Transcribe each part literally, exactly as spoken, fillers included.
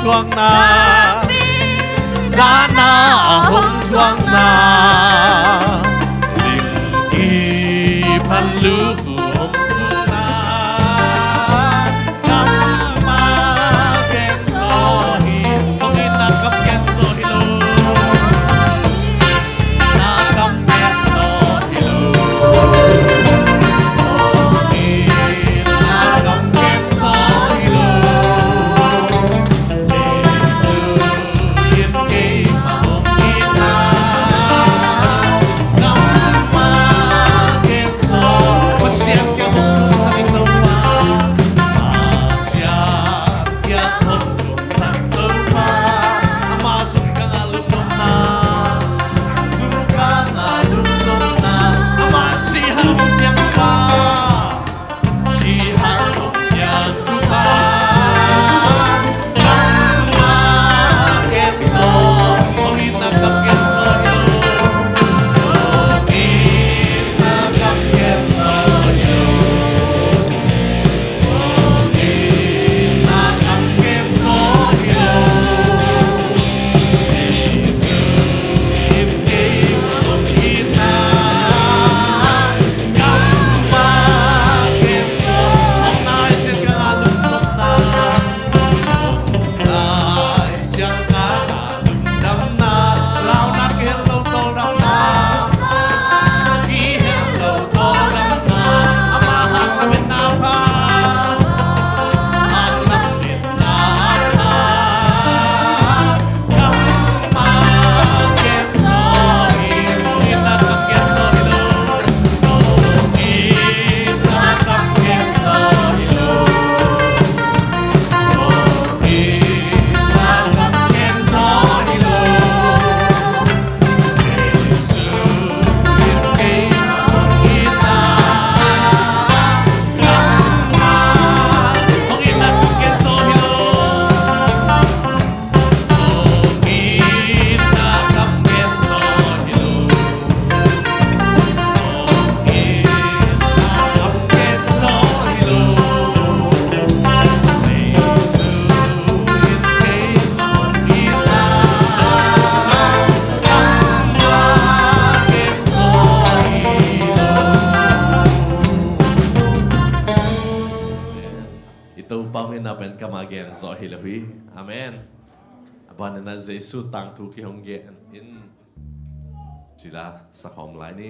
tuakna, dahna a hong thuakna, limgim phan luk uh hong tukna, kammal gensaw hi, hong itna kam gensaw hi lo. Pasian kiang hong lungsak Topa, amah zong ka ngah lungnopna, zong ka ngah lungnopna, amah sihal hong piak Topa, sihal hong piak Topa, kammal gensaw, hong itna kam gensaw hi lo, hong itna kam gensaw hi lo. I Topa min a pen kammal gensaw hi lo hi. Amen. A ban in a Jesu tangthu kihong gen in cila sakhawm lai ni.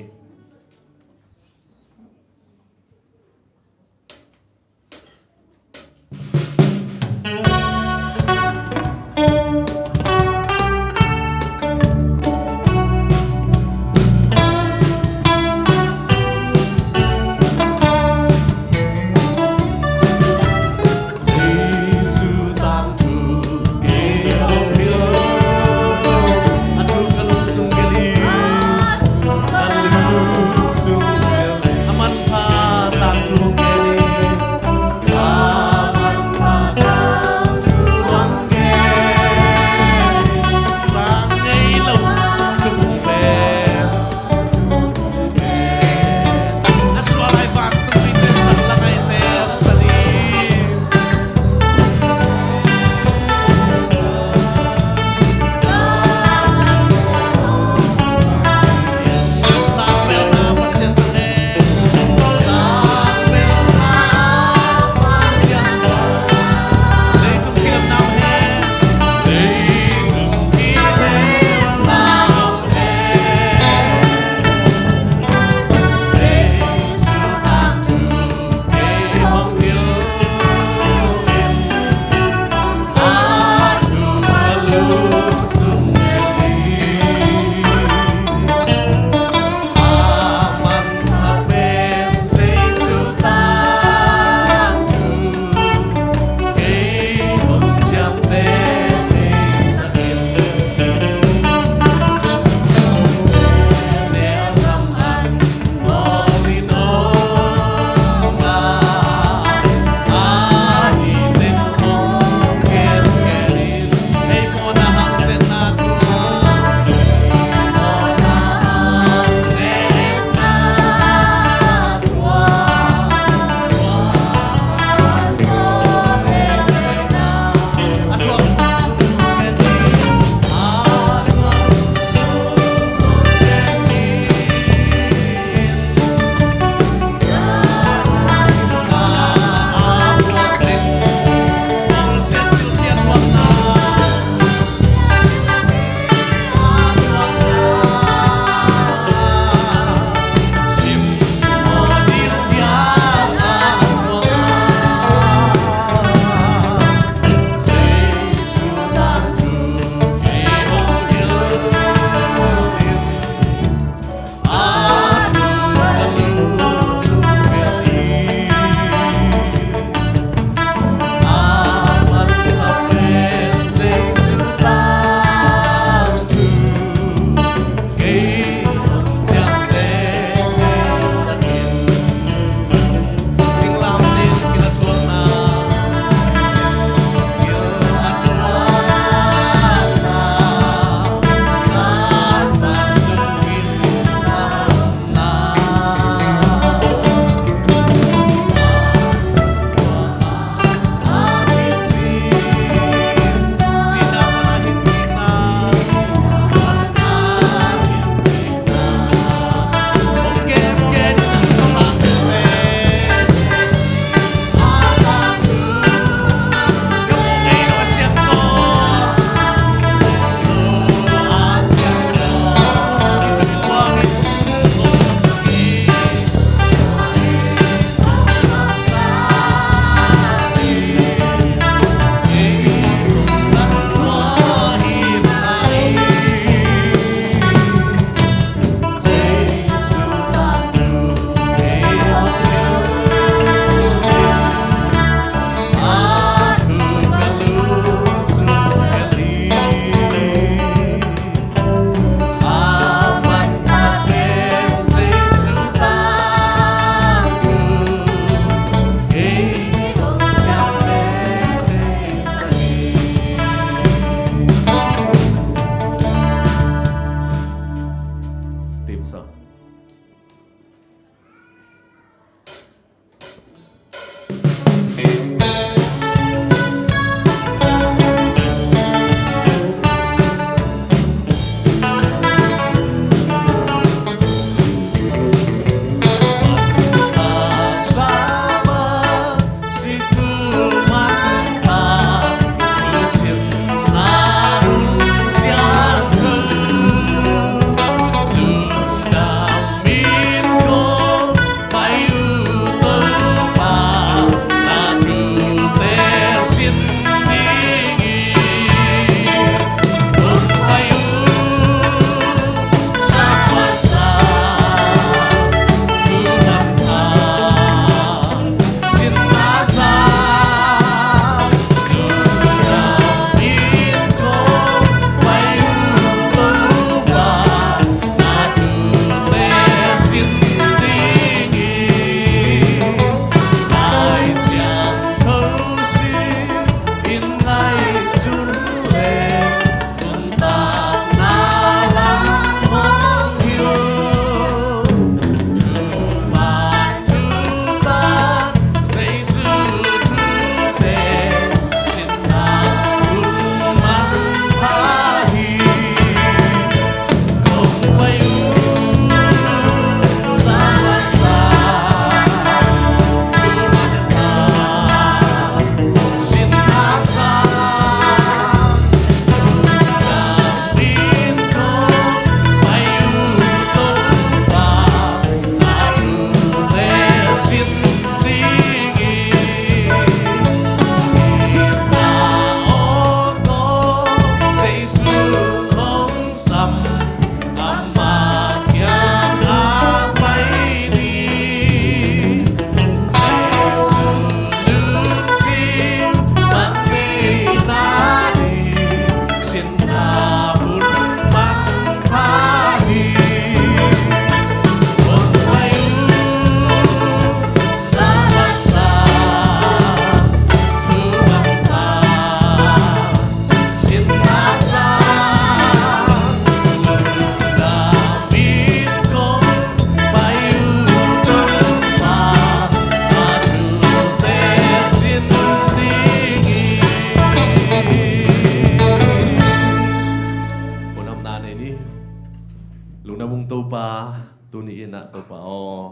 Topa, tuni in ah Topa aw,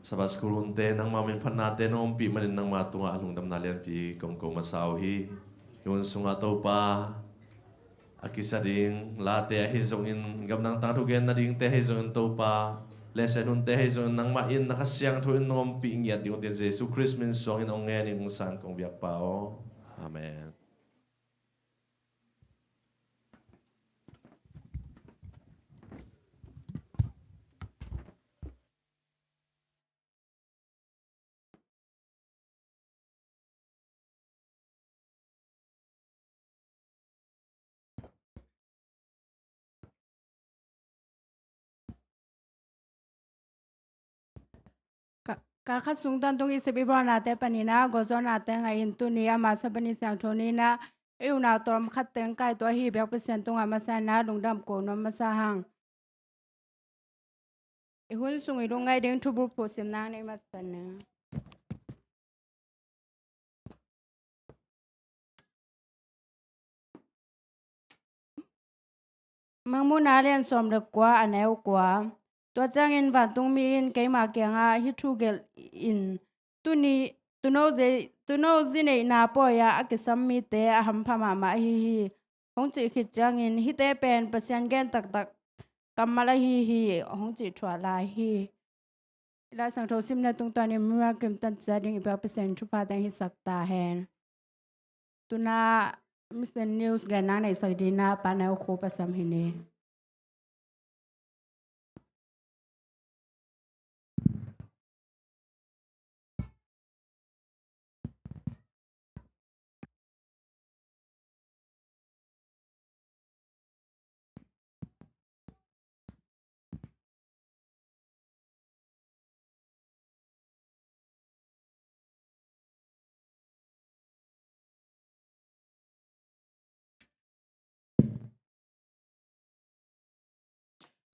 Sabbath school hunte nangma min phatnate nong ompih manin nangma tungah a lungdamna lianpi kong ko masa uh hi. Hun sungah Topa, a kisa ding late ahi zongin, gamdang tangthu gen nadingte ahi zongin Topa, lesson hunte ahi zongin nangmah in na Kha Siangtho in nong ompih ngiat ding uh tin Jesu Khrist min suangin hong ngen ing, hong san kong biakpa aw. Amen. Ka, ka khat sung tawntung i sep i bawlnate panin ah gualzawhnate ngah in, tuni a masa panin siangtho ni-in ah i unau tawm khat teng kaituah ahi biak Pasian tungah masa in ah lungdam ko nuam masa hang. I hun sung i lungngaih ding thubul phuh simna nei masa ni. Mangmuhna lian sawm le kua, a neu kua. Tua ciangin vantungmi in keima kiangah hih thu gelh in, tuni, tuuno zi, tuuno zi neihna pawi-ah a kisam mite a hampha mahmah ahi hi, hong cih khit ciangin, hihte pen Pasian gen taktak kammal ahi hi, hong cih thuah lai hi. I Lai Siangtho simna tungtawnin mimal kim tan ciat ding i biak Pasian thupha teng hisak ta hen. Tu-in ah Mission News genna neihsak dingin ah Pa Neu Khup a sam hi ni.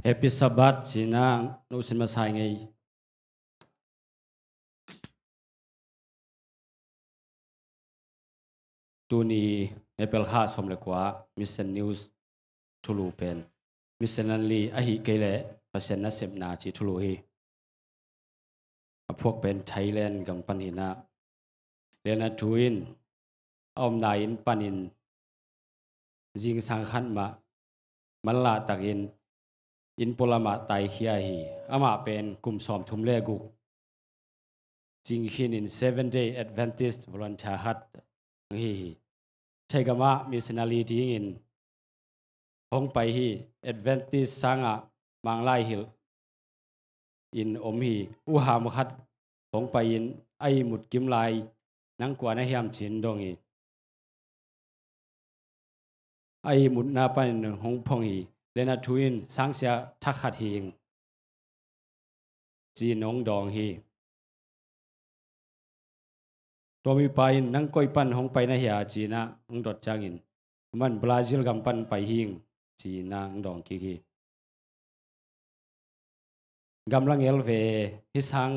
Happy Sabbath ci-in ah nusia masa ing ei. Tuni April kha sawm le kua Mission News thulu pen, missionary ahih kei leh Pasian nasepna ci thulu hi. A phuak pen Thailand gam pan hi-in ah, Leonard Thu in a omna inn panin zingsang khat mah manlah takin inn pualamah taikhia hi. Amah pen kum sawmthum le guk cing khinin Seventh Day Adventist volunteer khat hong hi hi. Thaigamah missionary dingin hong pai hi. Adventist sangah Manglai hilh in om hi. U Ham khat hong pai-in a ihmut kim lai, "Nang kua na hiam?" ci-in dong hi. A ihmutna panin hong phong hi. Leonard Thu in, "Sangsia thak khat hi ing," ci-in hong dawng hi. Tua mipa in, "Nang koi pan hong pai na hia?" ci-in ah hong dot ciangin, "Aman Brazil gam pan pai hi ing," ci-in ah hong dawng kik hi. Gamla ngel ve, hih sang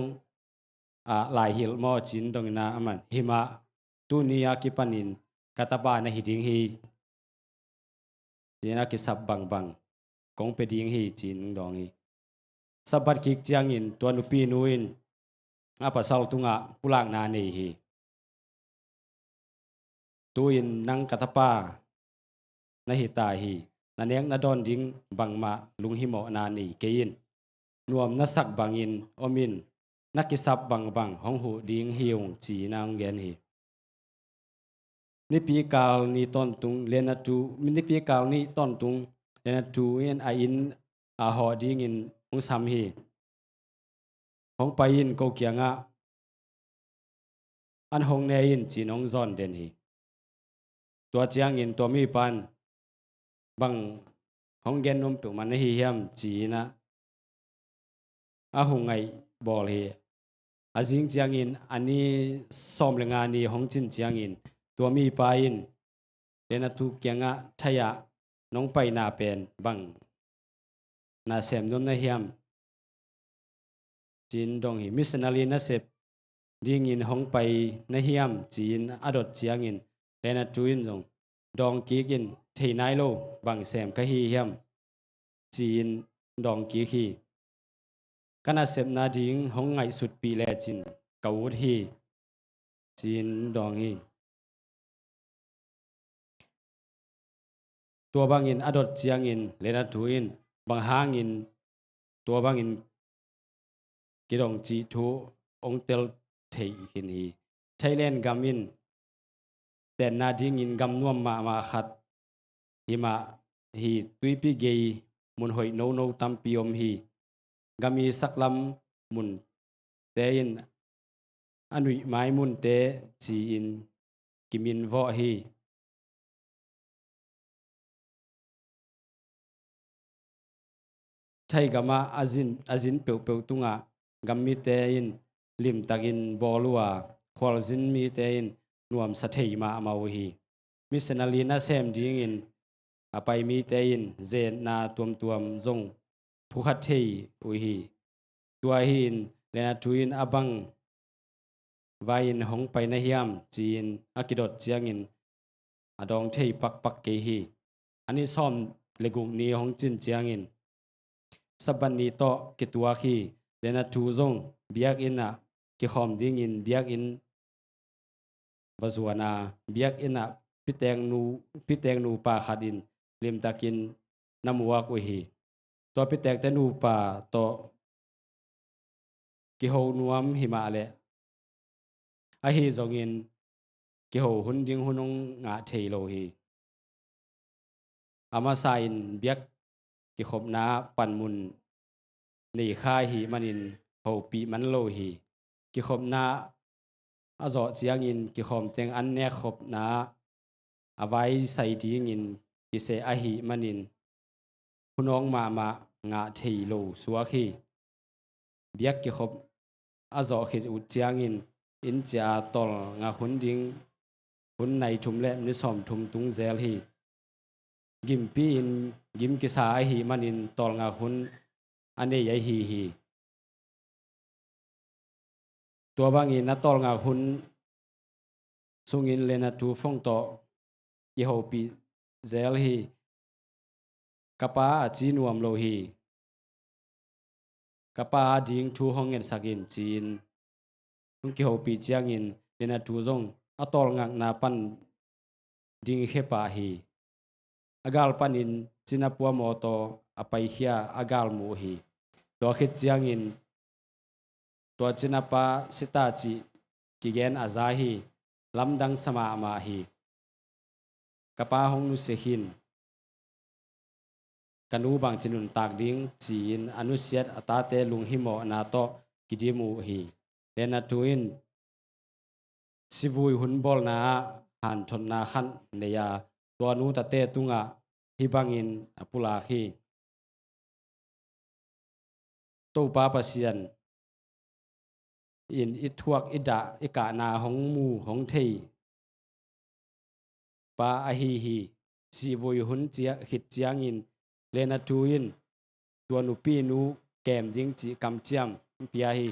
ah lai hilh maw ci-in dong in ah, aman, "Hi mah, tuni a kipanin ka tapa na hi ding hi. Ci-in a kisap bangbang kong pia ding hi," ci-in dong hi. Sabbath kik ciangin tua nupinu in a pasal tungah pulakna nei hi. "Tu-in nang ka tapa na hi ta hi. Na nek na dawn ding bangmah lunghimawhna nei kei in. Nuam na sak bangin om in, na kisap bangbang hong huh ding hi ung," ci-in ah hong gen hi. Nipi kal ni tawntung Leonard Thu, nipi kal ni tawntung Leonard Thu in a inn ah hawh dingin hong sam hi. "Hong pai in, ko kiangah an hong ne in," ci-in hong zawn den hi. Tua ciangin tua mipa in, "Bang hong gen nuam peuhmah na hi hiam?" ci-in ah a hun ngaih bawl hi. A zing ciangin a ni sawm le nga ni hong cin ciangin tua mipa in Leonard Thu kiangah, "Thai ah nong paina pen bang na sem nuam na hiam?" ci-in dong hi. "Missionary nasep dingin hong pai na hiam?" ci-in a dot ciangin Leonard Thu in zong dawng kik in, "Thei nai lo, bang sem ka hi hiam?" ci-in dawng kik hi. Ka nasepna ding hong ngaihsutpih lecin ka ut hi, ci-in dawng hi. Tua bangin a dot ciangin Lena Thu in bang hangin tua bangin kidong cih thu hong tel thei khin hi. Thailand gam in tenna dingin gam nuam mahmah khat hi mah hi. Tuipi gei mun hoih nono tampi om hi. Gam i saklam munte in a nuih mai munte ci-in kiminvawh hi. Thai gamah a zin, a zin peuhpeuh tungah gammite in limtakin bawl uh a, khualzin mite in nuamsa thei mahmah uh hi. Missionary nasem dingin a pai mite in zenna tuamtuam zong phukha thei uh hi. Tua hi-in Lena Thu in a bang vai-in hong pai na hiam ci-in a kidot ciangin a dawng thei pakpak kei hi. A ni sawm le guk ni hong cin ciangin Sabbath ni tawh kituak hi. Lena Thu zong biakinn ah kikhawm dingin biakinn va zuan a, biakinn ah piteknu, piteknu pa khat in limtakin na muak uh hi. Tua pitekte nupa tawh kiho nuam hi mah leh, ahi zongin kiho hun ding hun hong ngah thei lo hi. A masa in biak kikhopna panmun nei kha ahih manin hopih man lo hi. Kikhopna a zawh ciangin kikhawm teng an nekkhopna a vaisai dingin kiseh ahih manin hun awng mahmah ngah thei lo suak hi. Biak kikhop a zawh khit uh ciangin inn ciah a tawlngak hun ding hun nai thum le ni sawm thum tung zel hi. Gimpi in gim kisa ahih manin tawlngak hun a nei ahi hi. Tua bangin a tawlngak hun sungin Lena Thu phone tawh kihopih zel hi. Ka pa a ci nuam lo hi. Ka pa a ding thu hong ngetsak in ci-in hong kihopih ciangin Lena Thu zong a tawlngakna pan ding khia pah hi. A gal panin cinapua mawtaw a paikhia a gal mu uh hi. Tua khit ciangin tua cinapa sita cih kigen a za hi. Lamdang sa mahmah hi. Ka pa hong nusia khin, ka nu bangci nuntak ding ci-in a nusiat a tate lunghimawhna tawh kidim uh hi. Lena Thu in sivui hun bawlna ah hanthotna khat nei a, tua nu tate tungah hih bangin a pulak hi. Topa Pasian in i thuak i dah i kahna hong mu hong thei pa ahi hi. Sihvui hun cia, khit ciangin Lena Thu in tua nupi nu kem ding cih kamciam pia hi.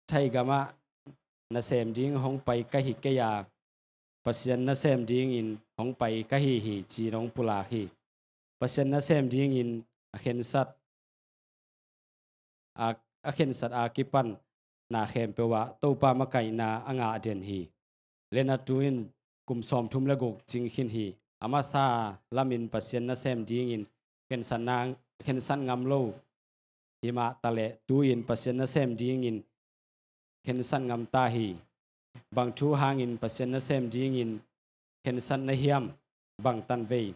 Thai gamah nasem ding hong pai ka hi kei a, Pasian nasem dingin hong pai ka hi hi ci-in hong pulak hi. Pasian nasem dingin a khensat a, a khensat a kipan na khempeuh ah Topa makaihna a ngah den hi. Lena Thu in kum sawmthum le guk cing khin hi. A masa lamin Pasian nasem dingin khensatna, khensat ngam lo hi mah taleh tu-in Pasian nasem dingin khensat ngam ta hi. Bang thu hangin Pasian nasem dingin khensat na hiam? Bang tanvei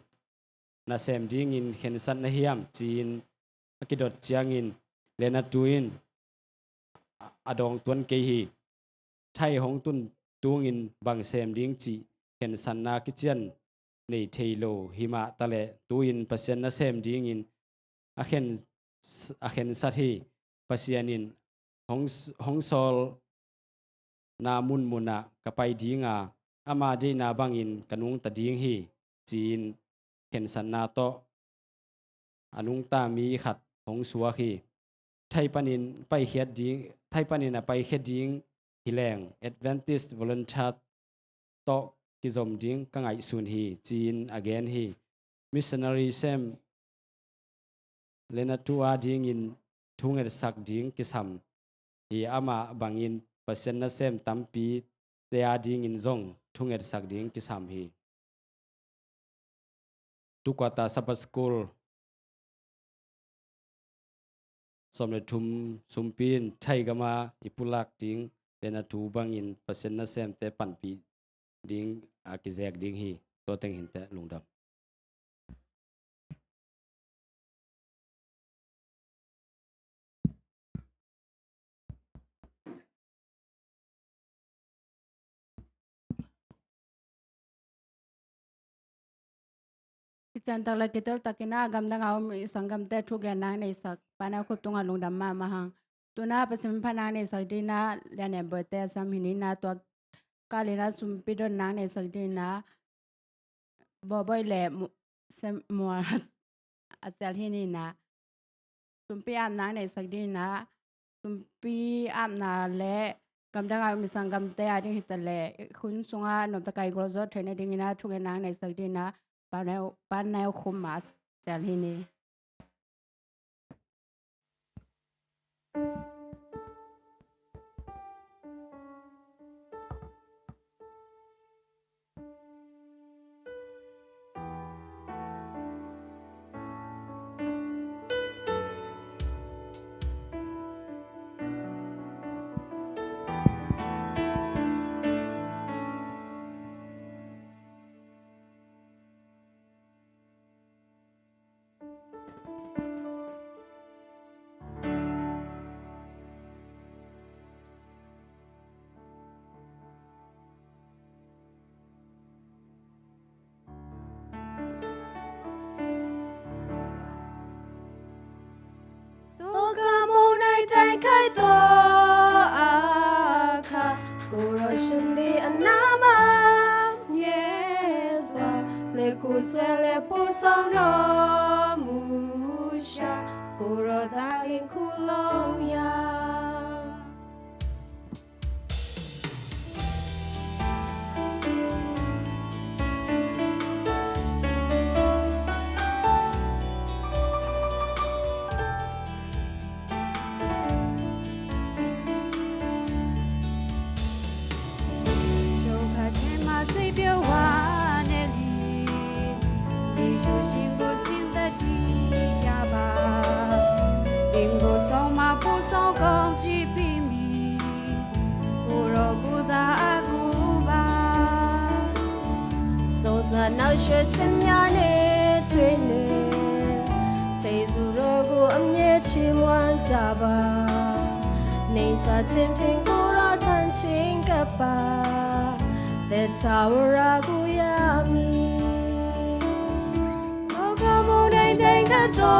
nasem dingin khensat na hiam? Ci-in a kidot ciangin Lena Thu in a dawng tuan kei hi. Thai hong tun tungin bang sem ding cih khensatna kician nei thei lo hi mah taleh tu-in Pasian nasem dingin a khen, a khensat hi. Pasian in hong, hong sawlna munmunah ka pai ding a, ama deihna bangin ka nungta ding hi, ci-in khensatna tawh a nungta mi khat hong suak hi. Thai panin paikhiat ding, Thai panin a paikhiat ding hi leng Adventist volunteer tawh kizom ding ka ngaihsun hi, ci-in a gen hi. missionary sem Lena Tu a dingin thungetsak ding kisam hi. Amah bangin Pasian nasem tampite a dingin zong thungetsak ding kisam hi. Tu quarter Sabbath School sawm le thum sumpi in Thai gama i pulak ding Lena Tu bangin Pasian nasemte panpih ding a kizek ding hi. Tua teng hinteh, lungdam. Kiciantak le kitultakin a gamdang a om i sanggamte thugen nang neisak Pa Neu Khup tungah lungdam mahmah hang. Tuna Pasian pha nang neisak dingin a Lian Nem Boite a sam hi ni. Na tua kalina sumpi don nang neisak dingin a Bawbawi le Mu-, Sem-, Mual a cial hi ni. Na sumpi apna neisak dingin a, sumpi apna le gamdang a om i sanggamte a ding hi ta le, hun sunga nuamtak a i gualzawh theihna dingin a thugen nang neisak dingin a Pa Neu, Pa Neu Khup a cial hi ni. Tua ka mawh nai teng khai tua a kha, ko raw shin di a na ma, Yesu a le ku swe le pu song no mu sha, ko raw ta ling ku long ya. Dawhkha khe ma sei pia wa ne li, Yesu shin ko sin ta di ya ba. Ding ko song ma pu song kong chi pi mi. Ku raw ku ta a ku ba. Song sa nau she chen ya ne tui ne. Tei zu raw ku am ye chi muan ta ba. Ning cha chen ping ku raw tan ching ka ba. Te ta wu ra ku ya mi. Ko ka mo dai dai ka to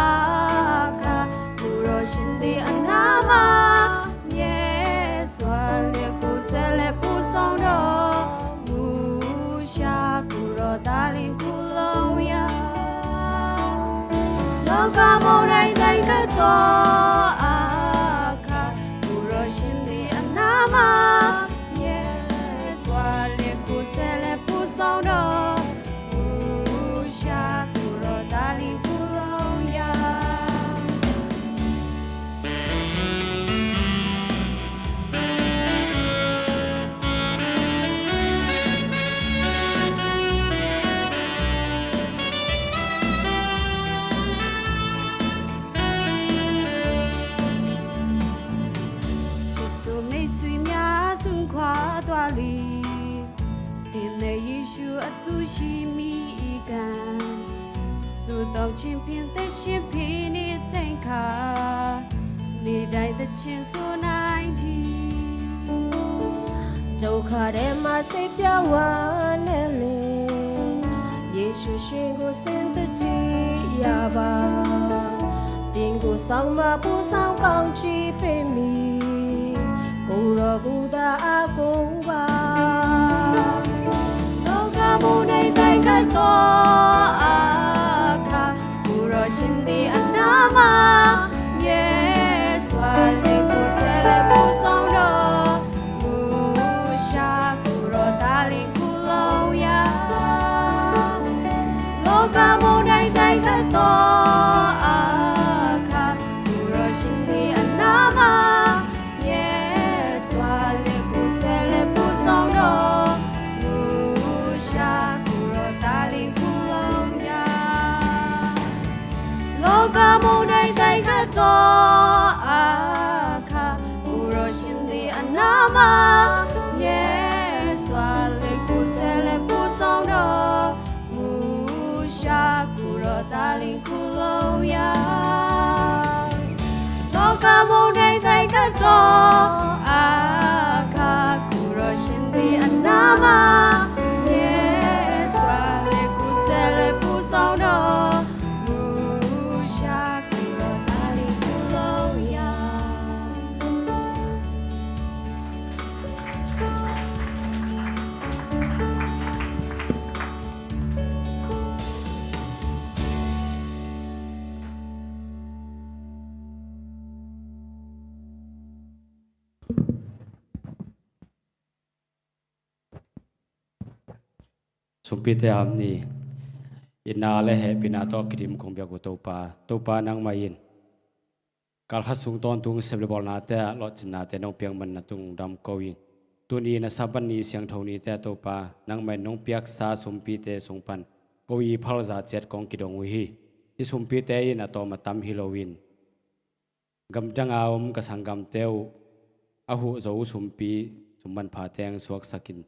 a ka. Ku raw shin di a na ma. Yesu a le ku swe le pu song do. Mu sha ku raw ta ling ku long ya. Ko ka mo dai dai ka to a ka. Ku raw shin di a na ma. Yesu a le ku swe le pu song do. Ku sha ku raw ta ling ku long ya. Chit tu mei sui mya sung khwa tua li. Tin le Yesu a tu shi mi i kan. Su tong chin pin te shin pin i teng kha. Ni dai te chin su nai di. Dawhkha de ma sei pia wa ne le. Yesu shin ko sin ta di ya ba. Ding ko song ma pu song kong chi pe mi. Ku raw ku ta a ku ba. Dawhkha mu nei tai kai to a ka. Ku raw shin di a na ma. Yesu a le ku swe le pu song do. Ku sha ku raw ta ling ku long ya. Lo Topa mong dai dai ka to a ka kuro shin di anama Yesua le pu se le pu sau no mu sha kuro tali kulo ya. Sumpite aam ni. Itna le hehpihna tawh kidim kong biak uh Topa, Topa nangmah in kalkhat sung tawntung sep le bawlnate ah lawhcinnate nong piak man na tung dam ko ing. Tuni na Sabbath ni siangtho nite ah Topa, nangmah in nong piaksa sumpite sung pan ko i phalza ciat kong kidong uh hi. Hih sumpite in a tawm a tam hi loin gamdang a om ka sanggamte uh a huh zo uh sumpi sum manpha teng suaksak in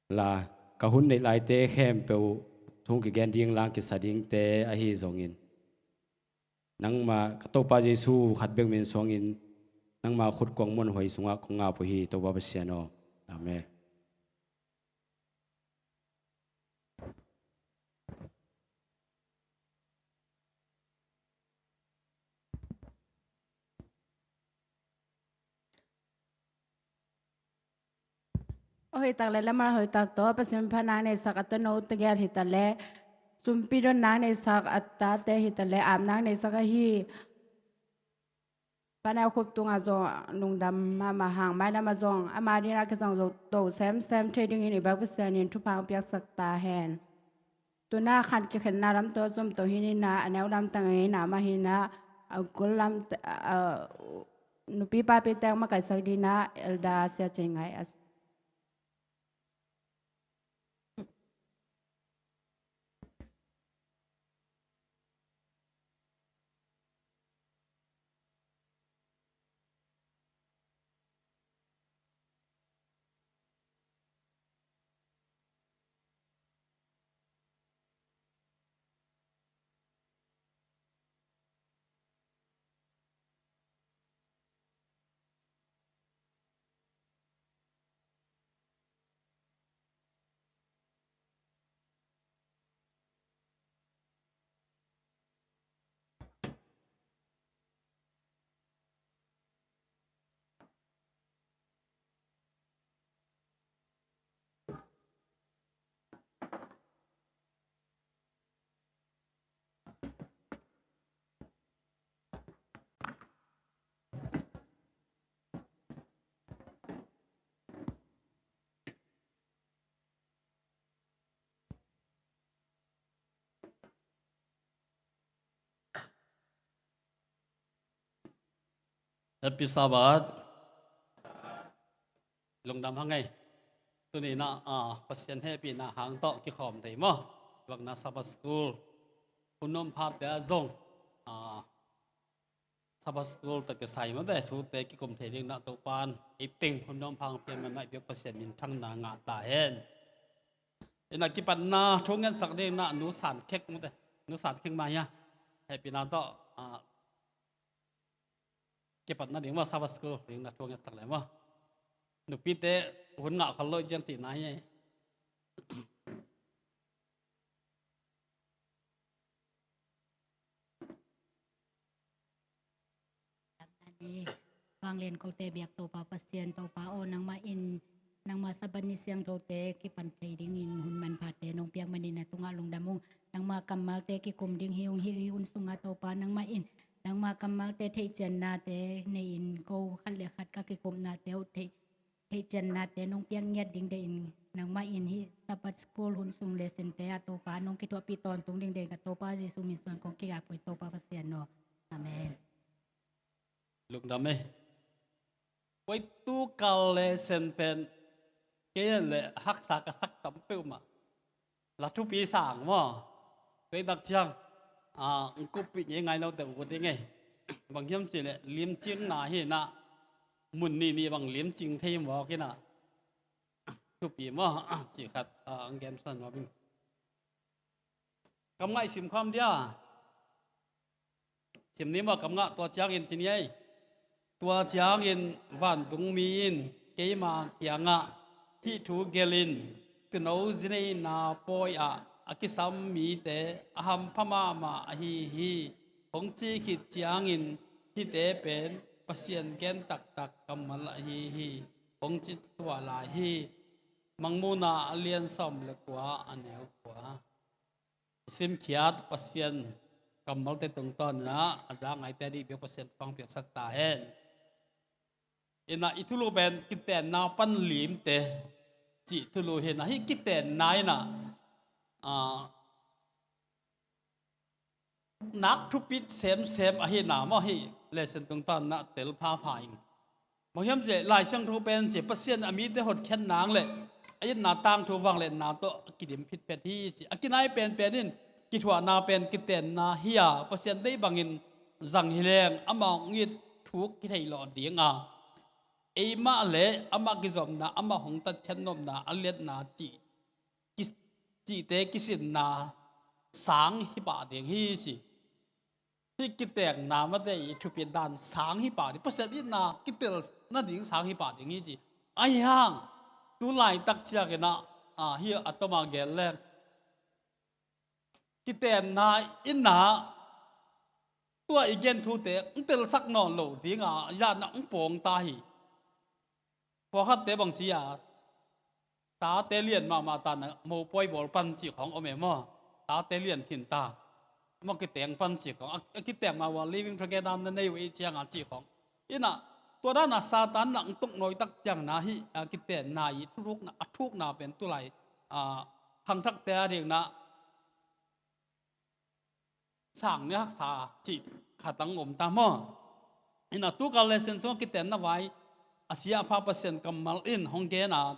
la, ka hun neih laite khempeuh uh thu kigen ding lang kisa dingte ahi zongin, nangmah ka Topa Jesu khat bek min suangin nangmah khut kong muanhuai sungah kong ap uh hi, Topa Pasian aw. Amen. Aw hoihtak le lamah hoihtak tawh Pasian pha nang neisak a tano tegel hitaleh, sumpi don nang neisak a tate hitaleh, ap nang neisak ahi. Paneu khup tungah zong lungdam mahmah hang, mailamah zong ama dingin a kizang zo to semsem thei dingin i biak Pasian in thupha piaksak ta hen. Tuna khan kikhenna lam tawh zom to hi nina, a neu lam tang ei na mah hina, a gul lam, a, nupi papi teng makaihsak dina, Elder Sia Cing Ngai a. Happy Sabbath. Lungdam hang ei. Tuni na, ah, Pasian hehpihna hang tawh kikhawm thei maw? Vakna Sabbath School hun nuam phate ah zong, ah, Sabbath School tawh kisai mawte thute kikum thei ding na Topan ei teng hun nuam phang pian man na i biak Pasian minthangna ngah ta hen. Ina kipatna thu ngetsak ding na Nu San Khek mawte, Nu San Khek mah hia, hehpihna tawh, ah, kipatna ding maw Sabbath School ding na thu ngetsak le maw? Nupite hun ngah khol lo ciang cihna hi. Vanglian kote biak Topa Pasian, Topa aw, nangmah in, nangmah Sabbath ni siangthote kipan thei dingin hun manphate nong piak manin na tungah lungdam ung. Nangmah kammalte kikum ding hi ung, hih hun sungah Topa nangmah in, nangmah kammalte theihciannate nei in ko khat le khat ka kikupnate uh theih theihciannate nong piak ngiat ding deih in, nangmah in hih Sabbath School hun sung lessonte ah Topa nong kithuahpih tawntung ding deih in ka Topa Jesu min suang kong kigak uh hi Topa Pasian aw. Amen. Lungdam ei. Koi tu kal lesson pen kei hen le haksa ka sak tam peuhmah. La thupi sang maw? Kei tak ciang, ah, ng kuppih ngei ngai note uh ding ei. Bang hiam cih leh limcingna hi na, mun nih nih bang limcing thei mawk hi na. Thupi maw? Cih khat, ah, ang gen san maw bing. Kam ngaih sim khawm dia. Sim ni maw, ka ngah tua ciangin ci ni ei. Tua ciangin vantungmi in keima kiangah hih thu gelh in, tuuno zineihna pawi ah a kisam mite a hampha mahmah ahi hi. Hong ci khit ciangin hihte pen Pasian gen taktak kammal ahi hi. Hong ci tuah lai hi. Mangmuhna a lian sawm le kua, a neu kua. I simkhiat Pasian kammalte tungtawn inah a za ngaite a dih bek Pasian thupha piaksak ta hen. Inah i thulu pen kitenna pan limte cih thulu hi inah, hih kitenna inah, ah, nak thupit semsem ahi na maw, hih lesson tungtawn inah tel phapha ing. Bang hiam cih leh Lai Siangtho pen ci, Pasian a mite hotkhiat nang le a itna tangthu vangliatna tawh a kidim phitphet hi ci. A kinai penpen in kithuahna pen kitenna hi a, Pasian deih bangin zang hi leng amah hong it thuk kitheih lawh ding a, eimah le amah kizopna, amah hong tatkhiat nopna a liatna cih, ki-, cihte kisinna sang hi pah ding hi ci. Hih kitenna mate i thupit dan sang hi pah ding, Pasian itna kitel nading sang hi pah ding hi ci. Ahi hang tu laitak ciangin ah, ah, hih a tawm a gen leng kitenna inah tua i gen thute hong telsak nawn lo ding a, zan ah hong pawng ta hi. Pawlkhatte bang ci a, tate lian mahmah ta inah mopawi bawl pan cih khawng om e maw? Tate lian khin ta, amah kiteng pan cih khawng, a, a kiteng mah ua living together na nei uh ei ciang a cih khawng. Inah tua dan a Satan inah hong tuk nawi tak ciang inah hih, a, kitenna i thuthukna, a thukna pen tu lai, a, khangthakte a ding inah sang ni haksa cih khat hong om ta maw? Inah tu kal lesson sungah kitenna vai a sia a pha Pasian kammal in hong gen a,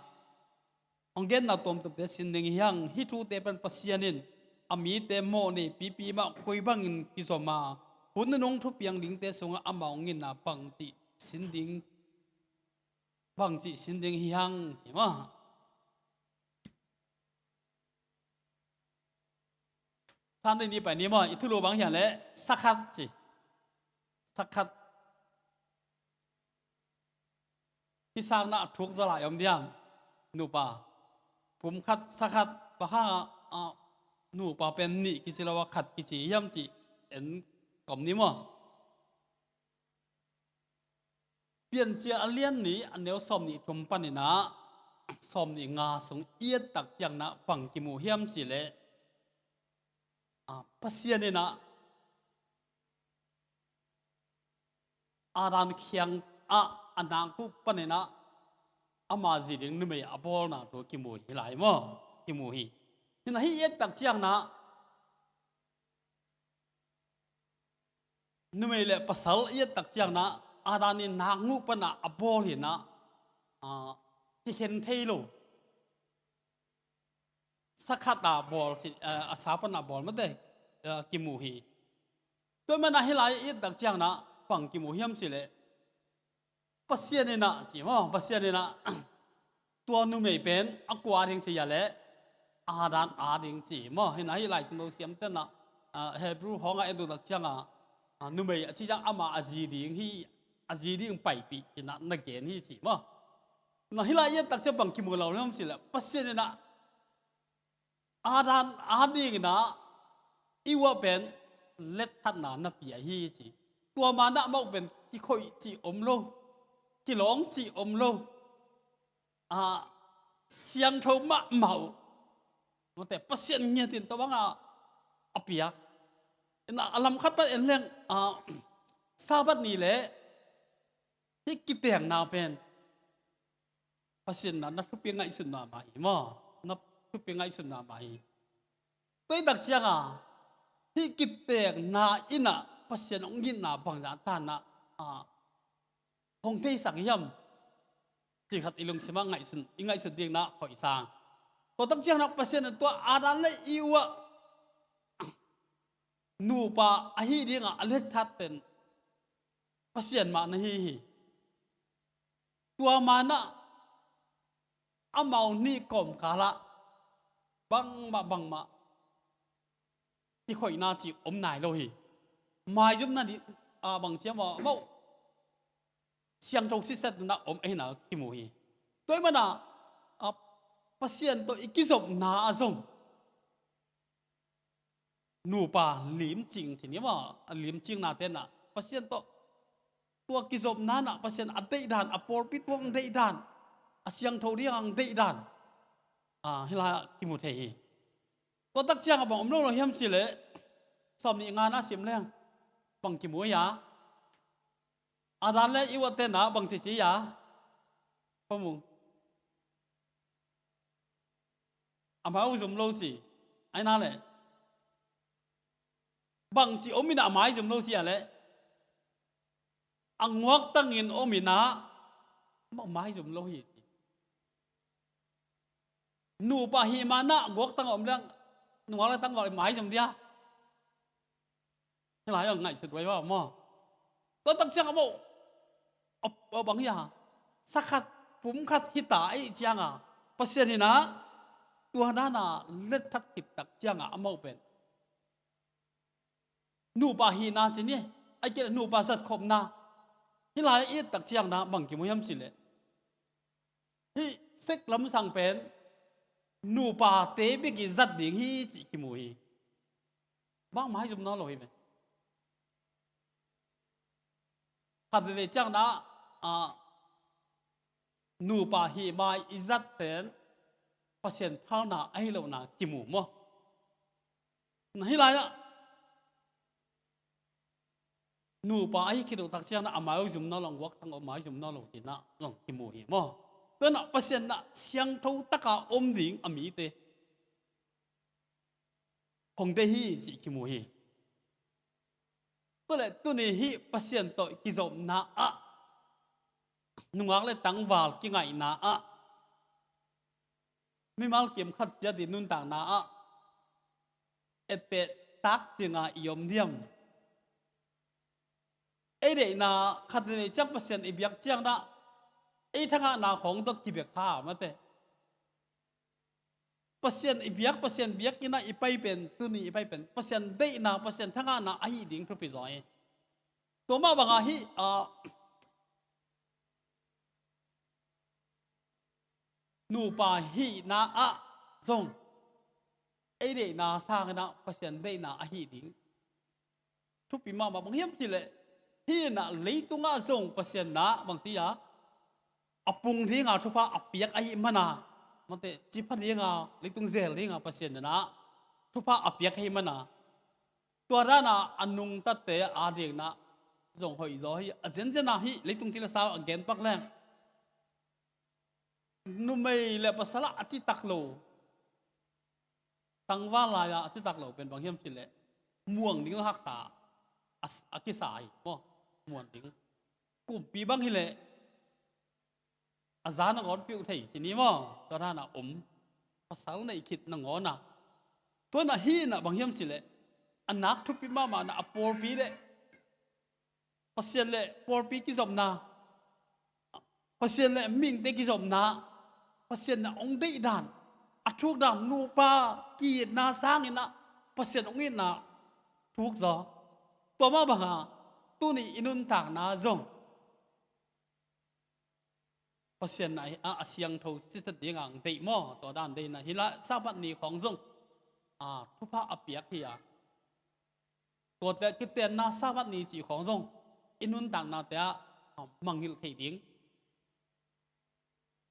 hong genna tuamtuamte sin ding hi hang. Hih thute pan Pasian in a mite mawh nei pipi mah koi bangin kizom a, hun nunung thupiang dingte sungah amah hong itna bangci sin ding, bangci sin ding hi hang ci maw? Sunday ni pai ni maw, i thulu bang hiam leh sakhat ci. Sakhat. Hih sang inah a thuk zaw lai om diam? Nupa. Pumkhat, sakhat, bang hang a, a, nupa pen nih kici lo a khat kici hiam cih en kom ni maw? Piancil a lian nih a neu sawmnih thum panin ah sawmnih nga sung i et tak ciang inah bang kimu hiam cih leh, ah, Pasian in ah Adam kiang ah a nakguh panin ah ama zi ding numei a bawlna thu kimu hi lai maw? Kimu hi. Hi inah hih i et tak ciang inah numei le pasal i et tak ciang inah Adam in nakguh pan ah a bawl hi inah, ah, kikhen thei lo. Sakhat a bawl ci, eh, a sa pan a bawl mate, eh, kimu hi. Tua man ah hih lai i et tak ciang inah bang kimu hiam cih leh Pasian in ah ci maw, Pasian in ah tua numei pen a kua a ding ci hiam leh Adam a ding ci maw. Hi inah hih Lai Siangtho siamte in ah, ah, Hebrew khawng ah en uh tak ciang a, ah, numei a ci ciang ama a zi ding hi, a zi ding paipih hi inah na gen hi ci maw. Hi inah hih lai i et tak ciang bang kimu lo hiam cih leh Pasian in ah Adam a ding in ah i uah pen letthatna na pia hi ci. Tua man ah amau pen kikhoih cih om lo, kilawng cih om lo, a, siangtho mahmah uh, mate Pasian ngiatin tua bang a, a piak. Hi inah a lam khat pan en leng, a, Sabbath ni le hih kipekna pen Pasian in ah na thupi ngaihsutna mah hi maw? Na thupi ngaihsutna mah hi. Tua i tak ciang a hih kipekna in ah Pasian hong itna bangzah tan ah, ah, hong theisak hiam cih khat i lungsim ah ngaihsun, i ngaihsut ding in ah hoih sa. Tua tak ciang in ah Pasian in tua Adam le Eve ah nupa ahi ding a a letthat pen Pasian mah na hi hi. Tua man ah amau nih kawmkal ah bangmah bangmah kikhoihna cih om nai lo hi. Maizumna ding, a, bang ciam a mawh siangtho siset na om ahina kimu hi. Tua ahih mana, a, Pasian tawh i kizopna ah zong nupa limcing ci ni maw, a limcingna tenah Pasian tawh tua kizopna nah Pasian a deihdan, a pawlpi tua a deihdan, a siangtho ding a deihdan, a, hih lai-ah kimu thei hi. Tua tak ciangah bang om lo lo hiam cih leh, sawm nih ngana sim leng bang kimu hi a, a dan le i uat tenah bang ci ci hi a, pamung. A mai uh zum lo ci. Aina le bangci om inah a mai zum lo ci a le, a nguaktangin om inah a mai zum lo hi ci. Nupa hih manah nguaktang a om leng, nungak le tangval mai zum dia. Hih lai-ah ngaihsut huai va maw. Tua tak ciang a mawh, a, a bang hi a, sakhat pumkhat hita ahih cianga Pasian inah tua dana letthat khit tak cianga a mawh pen nupa hihna ci ni, a kil nupa zatkhopna. Hih lai-ah i et tak ciangna bang kimu hiam cih leh, hih sek lamsang pen nupate bek i zat ding hi cih kimu hi. Bang mai zum nawn lo hi ve. Khat veve ciangna, a, nupa hih mai i zat pen Pasian phalna ahi lohna kimu maw. Na hih lai-ah nupa ahi khit uh tak ciangna a mai uh zum nawn lo, nguaktang a mai zum nawn lo cihna zong kimu hi maw. Tua inah Pasian nah siangtho taka om ding a mite hong deih hi cih kimu hi. Tua leh tuni hih Pasian tawh kizopna ah, nungak le tangval kingaihna ah, mimal kim khat ciat i nuntakna ah etpeh tak dinga i om diam? Ei deihna khat le ni ciang Pasian i biak ciangna ei thangahna khawng dot kibek kha mate. Pasian i biak, Pasian biak inah i pai pen, tuni i pai pen Pasian deihna, Pasian thangahna ahi ding thupi zaw hi. Tua mah bangah hih, ah, nupa hihna ah zong ei deihna sanginah Pasian deihna ahi ding thupi mahmah. Bang hiam cih leh hih inah leitungah zong Pasian nah bang ci a, a pung dinga thupha a piak ahih mana, mate, cipha dinga leitung zel dinga Pasian inah thupha a piak ahih mana, tua dana a nungtate a dikna zong hoih zaw hi. A zenzen a hih leitung cil a sau a genpak leng numei le pasal ah a citak lo, tangval lai-ah a citak lo pen bang hiam cih leh muang ding haksa a, a kisa hi maw. Muang ding kumpi bang hileh a za nangawn piuh thei ci ni maw. Tua dana om pasal neih khit nangawn a, tua inah hih inah bang hiam cih leh a nak thupi mahmahna a pawlpi le Pasian le pawlpi kizopna, Pasian le mihingte kizopna, Pasian na hong deih dan, a thuk dan, nupa ki-itna sanginah Pasian hong itna thuk zaw. Tua mah banga tuni i nuntakna zong Pasian na hi a, a siangtho siset dinga hong deih maw. Tua dan deihna hi la, Sabbath ni khawng zong, a, thupha a piak hi a, tuate kitenna Sabbath ni cih khawng zong i nuntaknate ah, a, mangngilh theih ding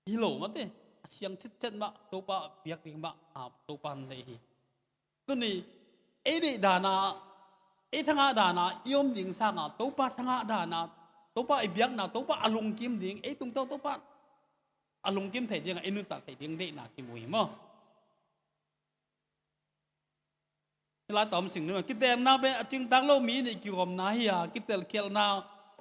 hi lo mate. A siang citcet mah Topa a piak ding mah, a, Topa in deih hi. Tuni ei deih dana, ei thangah dana i om ding sanga Topa thangah dana, Topa i biakna, Topa a lungkim ding, ei tungtawn Topa a lungkim thei dinga i nuntak thei ding deihna kimu hi maw. Hih lai tawm sing ding a, kitenna pen a cingtak lo mi nih kigawmna hi a, kitelkhialhna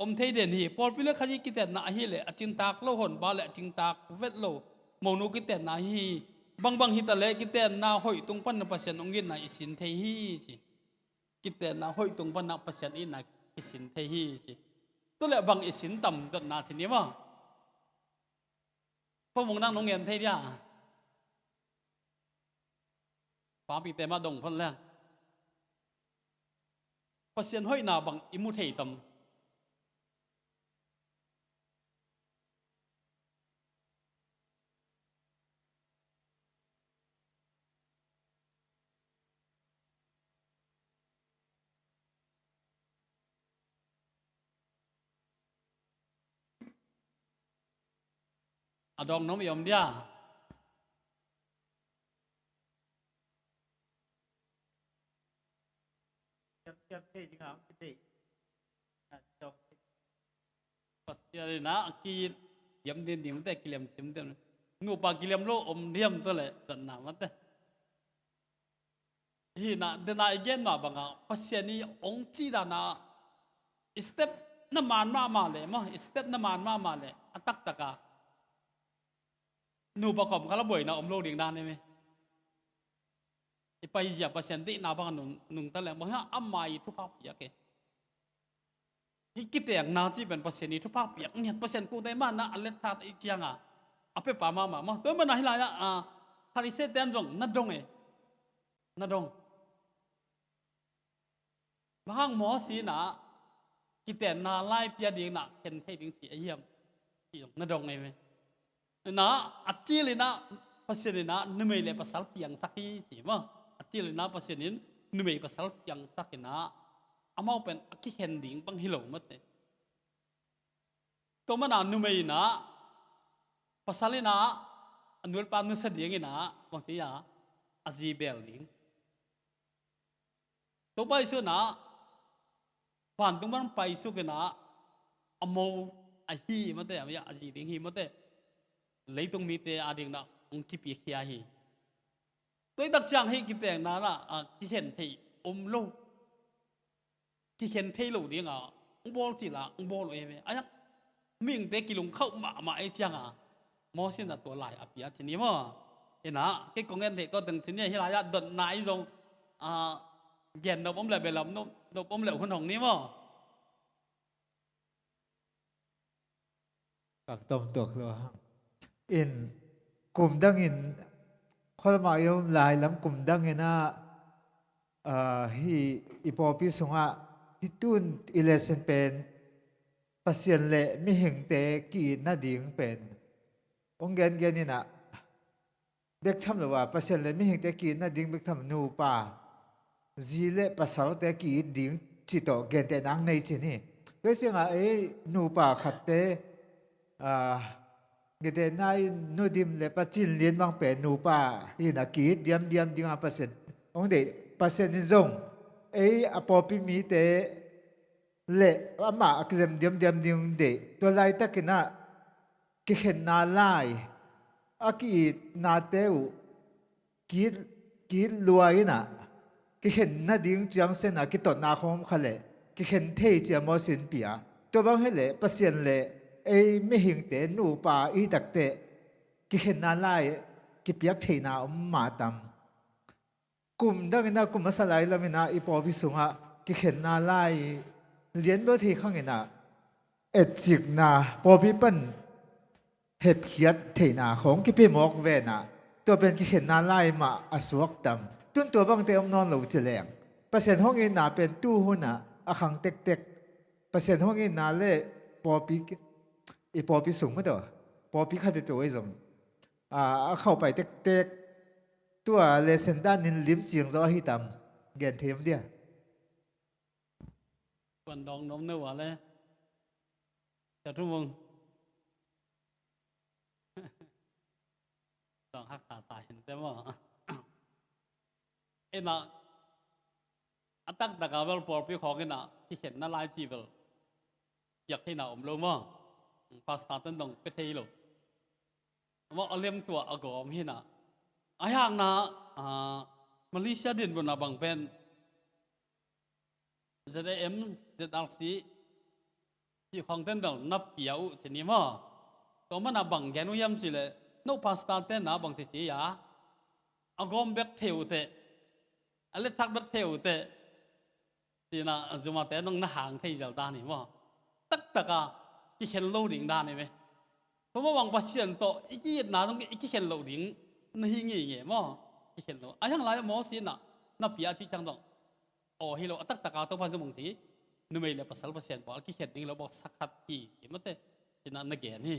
om thei den hi. Pawlpi le Kha-i kitenna ahileh a cingtak lo honpa le a cingtak vet lo monu kitenna hi. Bangbang hitaleh kitenna hoih tung panna Pasian hong itna i sin thei hi ci. Kitenna hoih tung panna Pasian itna i sin thei hi ci. Tuleh bang i sin tam dotna ci ni maw. Pamung nang nong ngen thei dia. Pamite mah dong phot leng. Pasian hoihna bang i mu thei tam. A dawng nop i om dia? Siam, siam thei ding a om kideih. A dawng thei. Pasian in ah ki-it diam ding ding mate, kilem diam diam. Nupa kilem lo om diam tawh leh dotna mate. Hi na, dena i gen mah bangah Pasian i hong cih dan ah i step na man mahmah leh maw, i step na man mahmah leh a taktak a nupa kawmkal ah buaina om lo ding dan hi me. I paizia Pasian deihna bang a nung, nungta leng bang hiam, ama i thupha piak e. Hih kitenna cih pen Pasian i thupha piak ngiat, Pasian kuhte mahna a letthat i cianga a pepa mahmah maw. Tua mana hih lai-ah, ah, Pharisee ten zong na dong e. Na dong. Bang hang Moses in ah kitenna lai pia ding na khen thei ding ci a hiam? Ci zong na dong e me. Ina, a cil ina Pasian ina numei le pasal piangsak hi ci maw. A cil ina Pasian in numei pasal piangsak ina amau pen a kikhen ding bang hi lo mate. Tua mana numei ina pasal ina a nupa nusia ding ina bang ci a, a zi bel ding. Tua paisuk ina vantung pan paisuk ina a mo a hi mate, a zi ding hi mate. Leitung mite a ding na hong kipiakhia hi. Tua i tak ciang hi kitenna na, a, kikhen thei om lo. Kikhen thei lo ding a hong bawl cila hong bawl uh e me. A hiang mihingte kilungkhauh mahmah ei cianga Moses in a tua lai a pia ci ni maw. Ina kei kong en theih tua teng ci ni, hih lai-ah dotna i zong, a, gen nop om leh belam nop, nop om leh hun hong ni maw. Kam tom tuak lo hang. In kum dangin khualmah i om lai lam kum dangin ah, ah, hi i pawlpi sungah hi tun i lesson pen Pasian le mihingte ki-it nading pen hong gengen in ah, bek tham lo a, Pasian le mihingte ki-it nading bek tham, nupa, zi le pasalte ki-it ding cih tawh gentehna hong nei cin hi. Tua ciangah ei nupa khatte, ah, gentehna in Nu Dim le Pa Cin Lian bang pen nupa hi in a ki-it diamdiam ding a Pasian hong deih. Pasian in zong ei a pawlpi mite le amah a kilem diamdiam ding hong deih. Tua laitakin ah kikhenna lai, a ki-itnate uh ki-it, ki-it lua in ah kikhen nading ciang sen a kitotna khawng om kha leh kikhen thei ci a Moses in pia. Tua bang hi leh Pasian le ei mihingte nupa i takte kikhenna lai kipiak theihna om mah tam. Kum dangin ah, kum a sa lai lamin ah i pawlpi sungah kikhenna lai lian bel thei khangin ah etcikna, pawlpi pan hepkhiat theihna khawng kipia mawk ve in ah, tua pen kikhenna lai mah a suak tam. Tun tua bangte om nawn lo ci leng Pasian hong itna pen tuhun ah a khang tektek. Pasian hong itna le pawlpi, i pawlpi sung mah tawh pawlpi khat peuhpeuh ei zong a, a khauhpai tektek. Tua lesson danin limcing zaw ahi tam? Gen thei om dia? Kuan dawng nuam na uh a le. Sia Thu Mung. Dawng haksa sa hin te maw. Ina a taktak a bel pawlpi khawng ina kikhenna lai ci bel piak theihna om lo maw. Pastor ten dong pia thei lo. Amah a liamtuah a gawm hi na. A hiakna, ah, Malaysia dinbun a bang pen Z A M, Z R C cih khawng ten dal na pia uh ci ni maw. Tua man a bang gen uh hiam cih leh, no pastor ten a bang ci ci a, a gawm bek thei uh teh, a let thak bek thei uh teh. Tina zumate nong na hang thei zel dan hi maw. Taktak a kikhen lo ding dan hi me. Tua mah bang Pasian tawh i ki-itna zong i kikhen lo ding na hi ngeingei maw. Kikhen lo. A hiang lai Moses in ah na pia a cih ciang zong aw hi lo, a taktak a Topa zong bang ci, numei le pasal Pasian pawl a kikhen ding lo bawk sa khat hi ci mate. Tina na gen hi.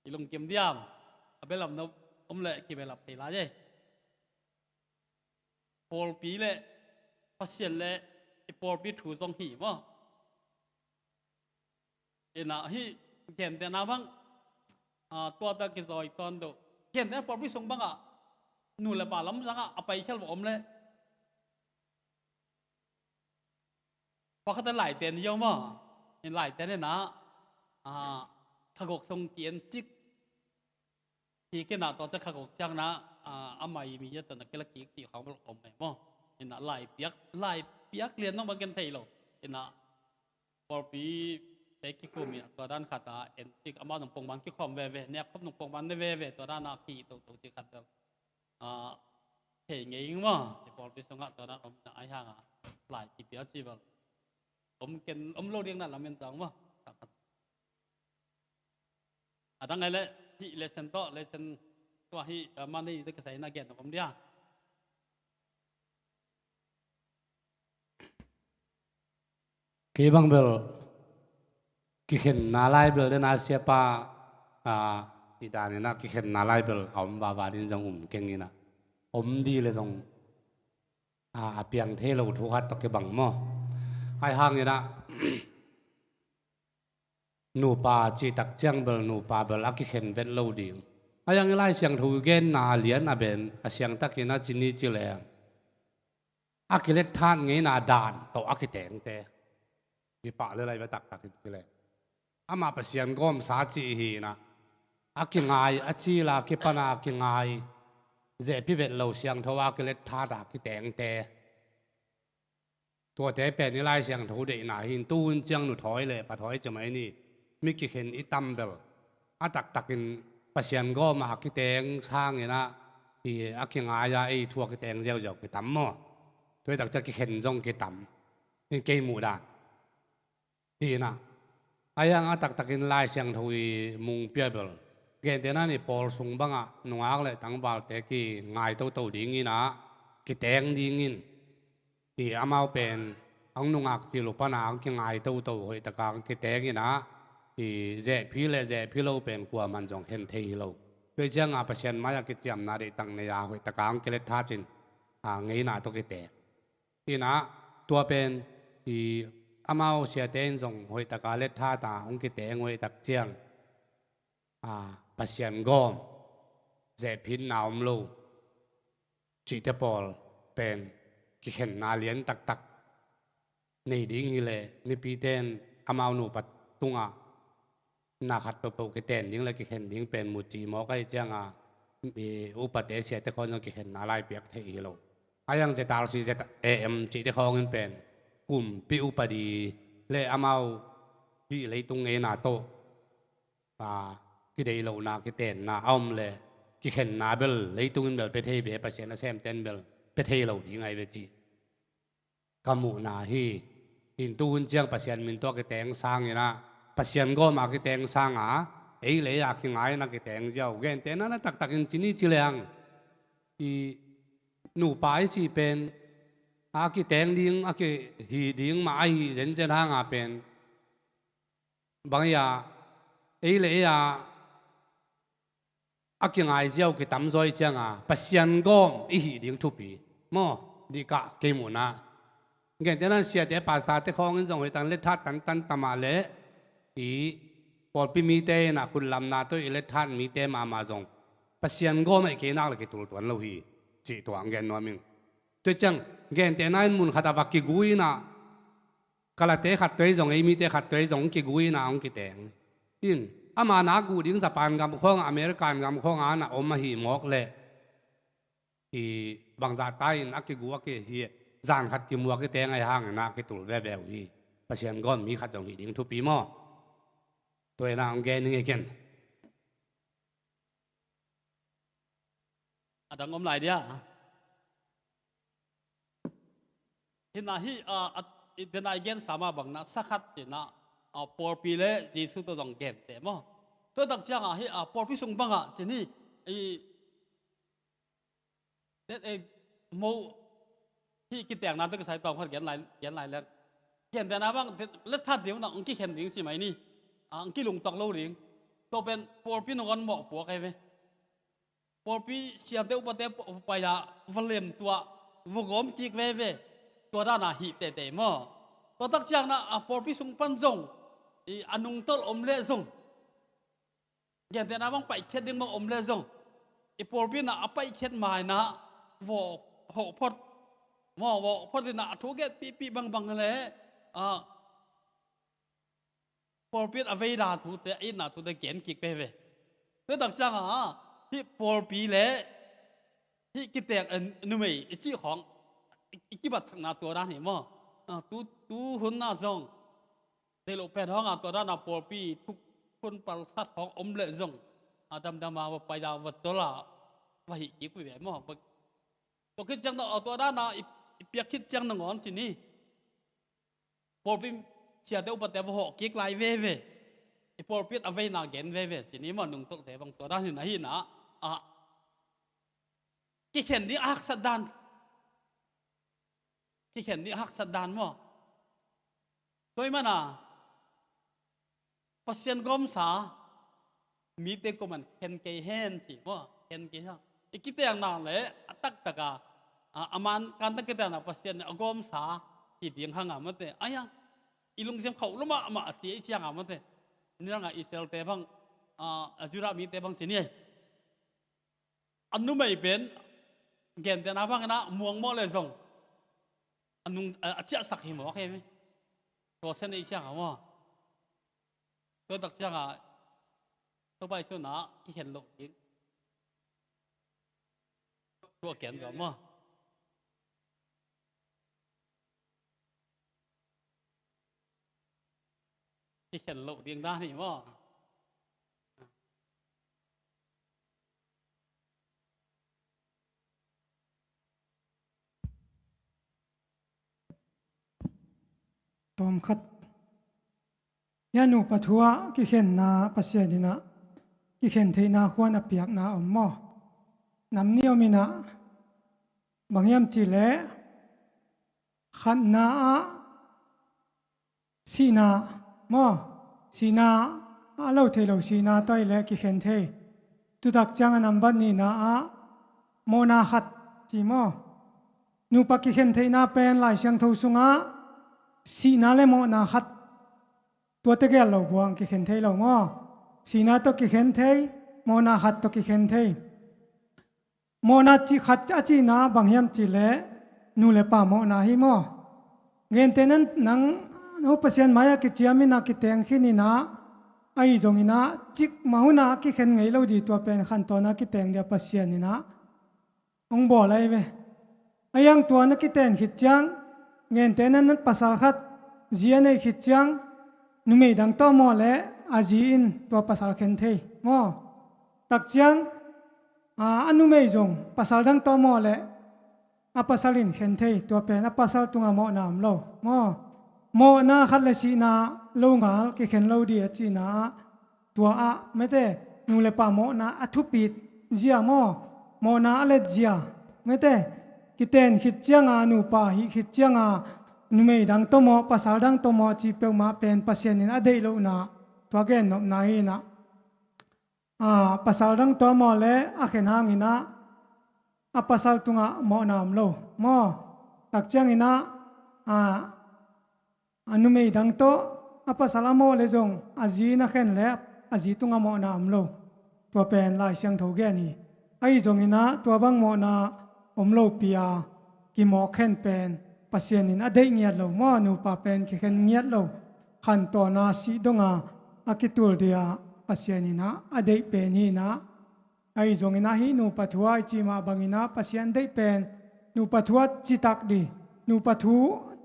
I lungkim diam? A belam nop om leh kibelap thei lai e. Pawlpi le Pasian le i pawlpi thu zong hi maw. Ina hih gentehna bang a, tua ta kizawi tawn deuh. Gentehna pawlpi sung bangah nu le pa lamsangah a paikhel va om leh, pakhat a laiten ziau maw? In laiten inah, a, thagok sung ki-en cik. Kik inah tua ciang khagok ciang inah, a, a mai mi a tana kila kik cih khawng bel om mai maw? Inah laipiak, laipiak lian nong bang ken thei lo. Inah pawlpi te kikum inah tua dan khat a en cik, amau nong pongman kikhawm veve, nek khop nong pongman ne veve, tua dan a ki toto cik khat bel, a, thei ngei ing maw? Te pawlpi sungah tua dan om inah ai hangah lai kipia ci bel om ken om lo ding na lamen tang maw? A dang ai leh hih lesson tawh, lesson tua hih, a, Monday tawh kisai na gen om dia. Kei bang bel kikhenna lai bel dena siapa, a, i dan inah kikhenna lai bel a om vava din zong um keng inah om di le zong, a, a piang thei lo thu khat tawh kibang maw? Ai hang inah nupa cihtak ciang bel nupa bel a kikhen vet lo ding. A yang i Lai Siangtho genna a lian a ben a siangtakin a ci ni ci leng, a kilet than ngeina dan tawh a kitengte. Hi pah le lai ve taktakin ci leng, amah Pasian gawmsa cih hi inah, a kingai, a cila kipana kingai, zehphi vet lo siangtho a kilet than a kitengte. Tuate pen i Lai Siangtho deihna hi in, tuhun ciang nu thawi le pa thawi ci mai ni, mi kikhen i tam bel a taktakin Pasian gawm a kiteng sang inah, i a kingai a ei thu a kiteng ziauziau kitam maw? Tua hi tak ciang kikhen zong kitam. In kei muh dan hi inah, a yang a taktakin Lai Siangtho i mungpia bel, gentehna ni pawl sung bangah nungak le tangvalte kingai toto ding inah kiteng dingin, i amau pen ang nungak cil uh pana ang kingai toto hoih taka ang kiteng inah, i zehphi le zehphi lo pen kuaman zong khen thei hi lo. Tua cianga Pasian mai-ah kiciamna deihtak nei-a hoih taka ang kilet thatin, a, ngeina tawh kiteng. Inah tua pen i amau siate in zong hoih taka let tha ta hong kiteng hoih tak ciang, a, Pasian gawm, zehphinna om lo cihte pawl pen kikhenna lian taktak nei ding hileh mipite in amau nupa tungah na khat peuhpeuh kiten ding le kikhen ding pen mu ci mawk ahih cianga, i upate siate khawng zong kikhenna lai piak theih hi lo. A yang Z R C Z A M cihte khawng in pen kumpi upadi le amau hih leitung ngeina tawh, a, kideih lohna kitenna a om le kikhenna bel leitung in bel pia thei ve, Pasian a semte in bel pia thei lo ding ahi ve cih ka muhna hi. In tuhun ciang Pasian min tawh a kiteng sang inah, Pasian gawm a kiteng sanga ei le ei a kingai in a kiteng ziau. Gentehna na taktakin ci ni ci leng, i nupa i cih pen a kiteng ding, a kihih ding mah ahi zenzen hanga pen bang ei a, ei le ei a a kingai ziau kitamzaw i cianga Pasian gawm i hih ding thupi maw? Dih kah kei muhna. Gentehna siate pastorte khawng in zong hoih tak in let that tantan tamah le i pawlpi mite inah khutlamna tawh i let that mite mahmah zong Pasian gawm ahi kei nak le kitul tuan lo hi cih tua ang gen nuam ing. Tua ciang gentehna in mun khatah va kigu inah, Kalate khat tua hi zong, ei mite khat tua hi zong, hong kigu inah hong kiteng. In, ama nak guh ding Japan gam khawngah, American gam khawngah na om ahih mawk leh, i bangzah ta in a kigu a kihi, zan khat kimu a kiteng ahi hangin a kitul veve uh hi. Pasian gawm mi khat zong hih ding thupi maw? Tua inah hong gen ing ei ken. A dang om lai dia. Hina hi, a, a, i dena i gen sama bang na sakhat hina, a, pawlpi le Jesu tawh zong gente maw? Tua tak cianga hi, a, pawlpi sung banga cini i, i, mo hi kitekna tawh kisai tawm khat gen lai, gen lai leng. Gentehna bang, let that ding na, ang kikhen ding si mai ni. A, ang kilungtak lo ding. Tua pen pawlpi nong on mawh puak ahi ve. Pawlpi siate upate pai-a va lemtuah, va gawm kik veve. Tua dana hih teitei maw? Tua tak ciangna a pawlpi sung pan zong, i a nungtolh om leh zong, Gentehna bang paikhiat ding bang om le zong, i pawlpi in ah a paikhiat ma in ah vawh hawh phot, maw, vawh phot in ah a thu gen pihpih bangbang le, ah, pawlpi in a veina thute, a itna thute gen kik veve. Tua tak ciangah hih pawlpi le hih kitek, eh, numei i cih khawng i, i kibatsakna tua dan hi maw. Ah, tu, tu hun ah zong deih loh pen hawngah tua dan a pawlpi thukhun palsat khawng om leh zong, ah, damdam a va pai a va zol a va hih kik veve maw. Tua khit ciang, tua dan a i, i piak khit ciang nangawn ci ni. Pawlpi siate upate va hawh kik lai veve. I pawlpi in a veina gen veve ci ni maw, nungtolte bang tua dan hi na, hi na. Ah, kikhen ding a haksat dan. Kikhen ding a haksat dan maw. Tua ahih manin ah Pasian gawmsa mite kuaman khen kei hen ci maw, khen kei hen. I kitenna le a taktak a, a, a man kan tak kitenna Pasian a gawmsa hi ding hang a mate. Ai a, i lungsim khauh lua mahmah a ci ei ciang a mate. Nidang a Israel-te bang, a, a Judah mite bang ci ni ei. A numei pen gentehna bangin ah muangmawh le zong a nung, a, a ciahsak hi mawk hi mi. Tua sen ei ciang a maw. Tua tak ciang a Topa Jesu in ah kikhen loh ding. Tua ken zaw maw. Kikhen loh ding dan hi maw. Tawmkhat. Hih a nupa thu ah kikhenna Pasian in ah kikhen theihna khuan a piakna om maw. Nam nih om in ah bang hiam cih leh khatna ah sihna maw, sihna a lo thei lo sihna tawh ahih leh kikhen thei. Tua tak ciang a nambat nihna ah mawhna khat ci maw. Nupa kikhen theihna pen Lai Siangtho sungah sihna le mawhna khat, tua tegel lo buang kikhen thei lo maw. Sihna tawh kikhen thei, mawhna khat tawh kikhen thei. Mawhna cih khat a cihna bang hiam cih leh nu le pa mawhna hi maw. Gentehna in nang no Pasian mai-ah kiciam in ah kiteng khin in ah, ahi zongin ah cikmah hun ah a kikhen ngei lo ding, tua pen khantawn a kiteng ding a Pasian in ah hong bawl ahi ve. Ahi hang tua na kiten khit ciang, gentehna in pasal khat zi a neih khit ciang, numei dang tawh mawh leh a zi in tua pasal khen thei maw. Tak ciang a, a numei zong pasal dang tawh mawh leh a pasal in khen thei. Tua pen a pasal tungah mawhna om lo maw. Mawhna khat le sihna lo ngal kikhen lo ding a cihna ah, tua ah mete, nu le pa mawhna a thupit zia maw, mawhna a let zia mete, kiten khit ciang a, nupa hih khit ciang a numei dang tawh mawh, pasal dang tawh mawh cih peuhmah pen Pasian in a deih lohna, tua gennopna hi in ah. A, pasal dang tawh mawh leh a khen hangin ah a pasal tungah mawhna om lo maw. Tak ciangin ah, a, a numei dang tawh a pasal a mawh leh zong a zi in a khen leh a zi tungah mawhna om lo. Tua pen Lai Siangtho gen hi. Ahi zongin ah tua bang mawhna om lopi a kimawk khen pen Pasian in a deih ngiat lo maw. Nupa pen kikhen ngiat lo, khantawn a sih dong a a kitul ding a Pasian in ah a deih pen hi in ah. Ahi zongin ah hih nupa thu ah i cih mah bangin ah Pasian deih pen nupa thu ah citak ding, nupa thu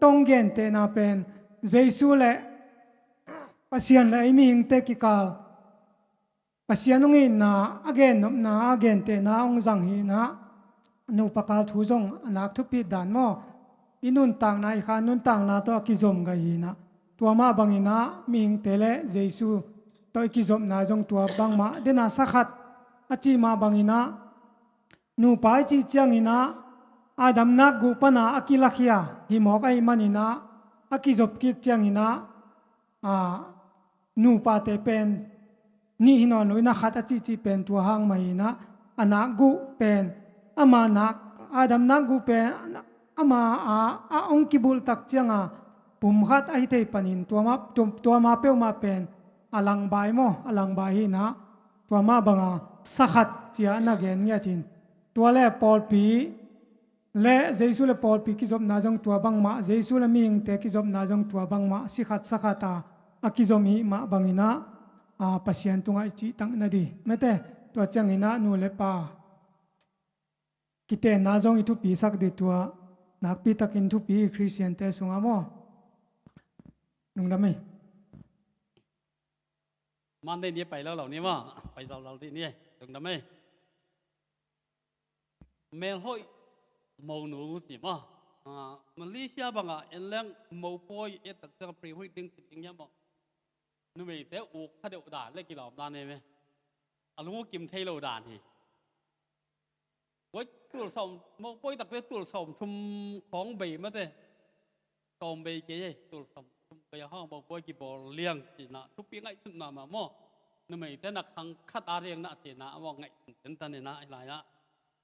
tawh gentehna pen Jesu le Pasian le ei mihingte kikal Pasian hong itna a gennopna a gentehna hong zang hi in ah, nupa kal thu zong a nak thupit dan maw. I nuntakna, i kha nuntakna tawh a kizom gai hi in ah, tua mah bangin ah mihingte le Jesu tawh i kizopna zong tua bangmah den a sa khat a cih mah bangin ah, nupa i cih ciangin ah Adam nakguh pan a a kilakhia hi mawk ahih manin ah, a kizop kik ciangin ah, a, nupate pen nih hi nawn lo in ah khat a cihcih pen tua hang mah hi in ah, a nakguh pen ama nak, Adam nakguh pen ama a, a hong kibulh tak ciang a pum khat ahi thei panin tua mah, tua, tua mah peuhmah pen a langbai maw, a langbai hi in ah, Tua mah banga sakhat cia na gen ngiat in. Tua le pawlpi le Jesu le pawlpi kizopna zong tua bangmah, Jesu le mihingte kizopna zong tua bangmah, sikhat sakhat a, a kizom i mah banginah, a, Pasian tungah i cihtak na di. Mate, tua cianginah nu le pa kitenna zong i thupi sak di tua, nakpi takin thupi i Khristiante sungah maw. Lungdam ei. Monday ni a pai lo lo ni maw, pai zalzal dih ni ei. Lungdam ei. Melhoih monu si maw. Ah, Malaysia bangah en leng mopawi et tak ciang pre-wedding sin ding hiam maw. Numeite uk kha deuh dan le kilawm dan ei me. A lung uh kim thei lo dan hi. Pawi tul sawm, mopawi takpi tul sawm thum khawng bei mate. Tawm bei kei ei, tul sawm thum bei a hawng mopawi kibawl liang cinah thupi ngaihsutna mah maw. Numeite na khang khat a riang na cinah a maw ngaihsun tentan inah hi lai-ah.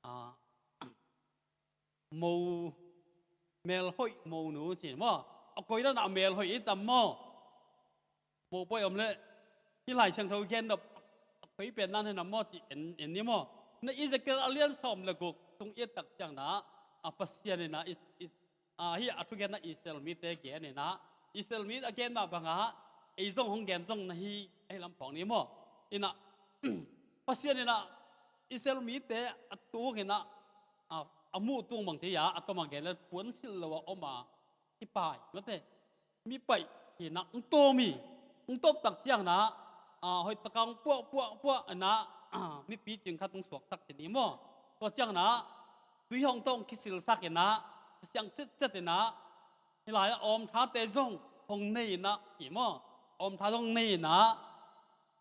Ah, mo, melhoih monu ci maw. A koi dan a melhoih i tam maw. Mopawi om le, hih Lai Siangtho gen nop a koi pen nan hi nam maw ci en, en ni maw. Na Ezekiel a lian sawm le guk tung i et tak ciangna, a Pasian inah is, is, a, hih a thugenna Israel mite gen inah, Israel mi a gen mah bangah ei zong hong gen zong na hi, ahi lam phawng ni maw. Inah Pasian inah Israel mite a tung inah, a, a muh tung bang ci a, a tom a gen le puan silh lo a om a, i pai mate. Mi paih hi nak, ng tawm hi. Ng tawp tak ciangna, a, hoih taka ng puah puah puah na, a, mipi cing khat ng suaksak ci ni maw. Tua ciangna tui hong tawng kisilsak ina, siang cetcet ina, hi lai a awm thate zong hong nei ina hi maw. Awm tha zong nei ina,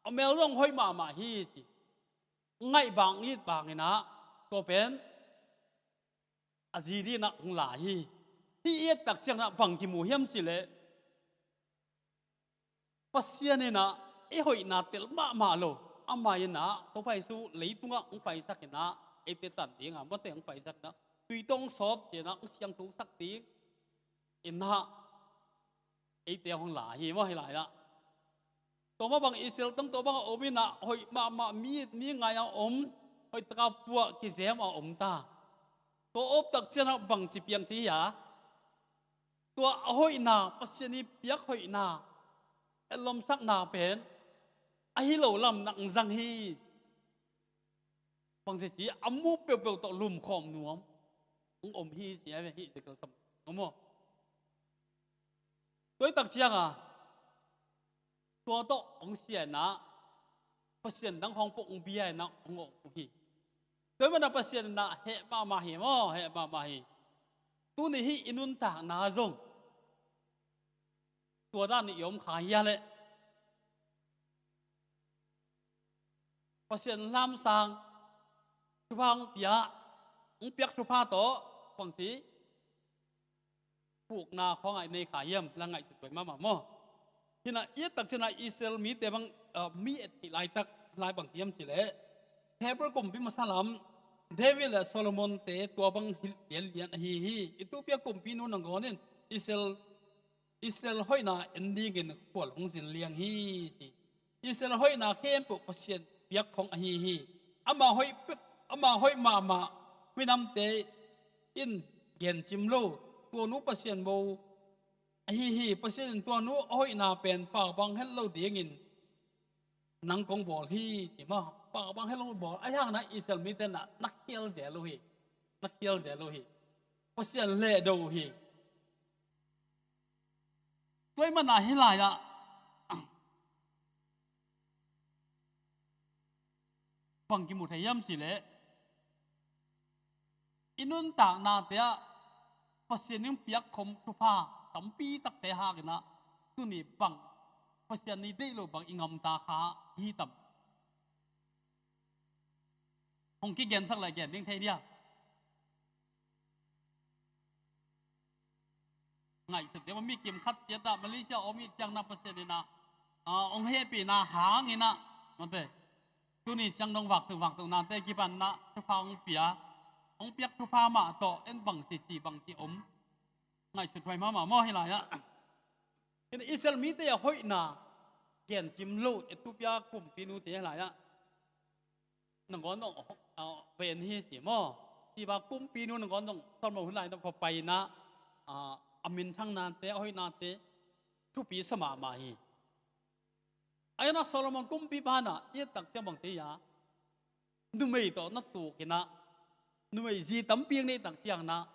a mel zong hoih mahmah hi ci. Ngaih bang it bang ina, tua pen a zi dinah hong la hi. Hih i et tak ciangna bang kimu hiam cileh, Pasian inah i hoihna tel mahmah lo. Amah inah Topa Jesu leitungah hong paisak inah eite tan dinga mate hong paisak inah tui tawng sawp cianah hong siangthosak ding inah eite hong la hi maw hi lai-ah. Tua mah bang Israel tang tua bang a om inah hoih mahmah mi, mi ngai a om, hoih taka puah kizem a om ta. Tua op tak cianah bang ci piang ci hi a. Tua a hoihna, Pasian i piak hoihna, etlomsakna pen ahi lo lam nak zang hi. Bang ci ci a mu peuhpeuh tawh lumkhawm nuam hong om hi ci a ve hi Ezekiel sam. Om aw. Tua i tak cianga tua tawh hong sia inah Pasian dang hong pok hong bia inah hong awk uh hi. Tua i mana Pasian inah heh mahmah hi maw, heh mahmah hi. Tuni hi i nuntakna zong tua dan i om kha hia leh Pasian lamsang thupha hong pia, hong piak thupha tawh bang ci pukna khawngah i nei kha hiam la ngaihsut pai mahmah maw. Hinah i et tak cianah Israel mite bang, ah, mi et hih laitak lai bang ci hiam cileh Hebrew kumpi masa lam David le Solomon te tua bang hilh lianlian ahi hi. Ethiopia kumpi nu nanggawnin Israel, Israel hoihna en dingin khual hong zin liang hi ci. Israel hoihna khempeuh Pasian piak khong ahi hi. Ama hoih, ama hoih mahmah minamte in gencim lo, tua nu Pasian mo ahi hi. Pasian in tua nu a hoihna pen paubang het lo dingin nang kong bawl hi ci maw. Paubang het lo bawl a hangna Israel mite na, na khial zel uh hi. Na khial zel uh hi. Pasian lehdo uh hi. Tua i mana hi lai-ah bang kimu thei hiam cileh i nuntaknate ah Pasian in piak khom thupha tampi takte hak inah tuni bang Pasian i deih lo bang i ngamta kha hi tam. Hong kigensak le gen ding thei dia. Ngaihsut deuh mi kim khat ciat ah Malaysia om i ciangna Pasian inah, ah, hong hehpihna hang inah mate. Tuni ciang dong vaksuk vaktuknate kipanna thupha hong pia, hong piak thupha mah tawh en bang ci ci bang ci om. Ngaihsut huai mahmah maw hi lai-ah. Israel mite a hoihna gencim lo Ethiopia kumpi nu ci hi lai-ah. nangawn zong, ah, ven hi si maw. Ci bang kumpinu nangawn zong Solomon hun lai na pha paina, ah, a minthangnate, a hoihnate thupi sa mahmah hi. Ahi na Solomon kumpipa na i et tak ciang bang ci a, numei tawh na tuk in a, numei zi tampi neih tak ciang na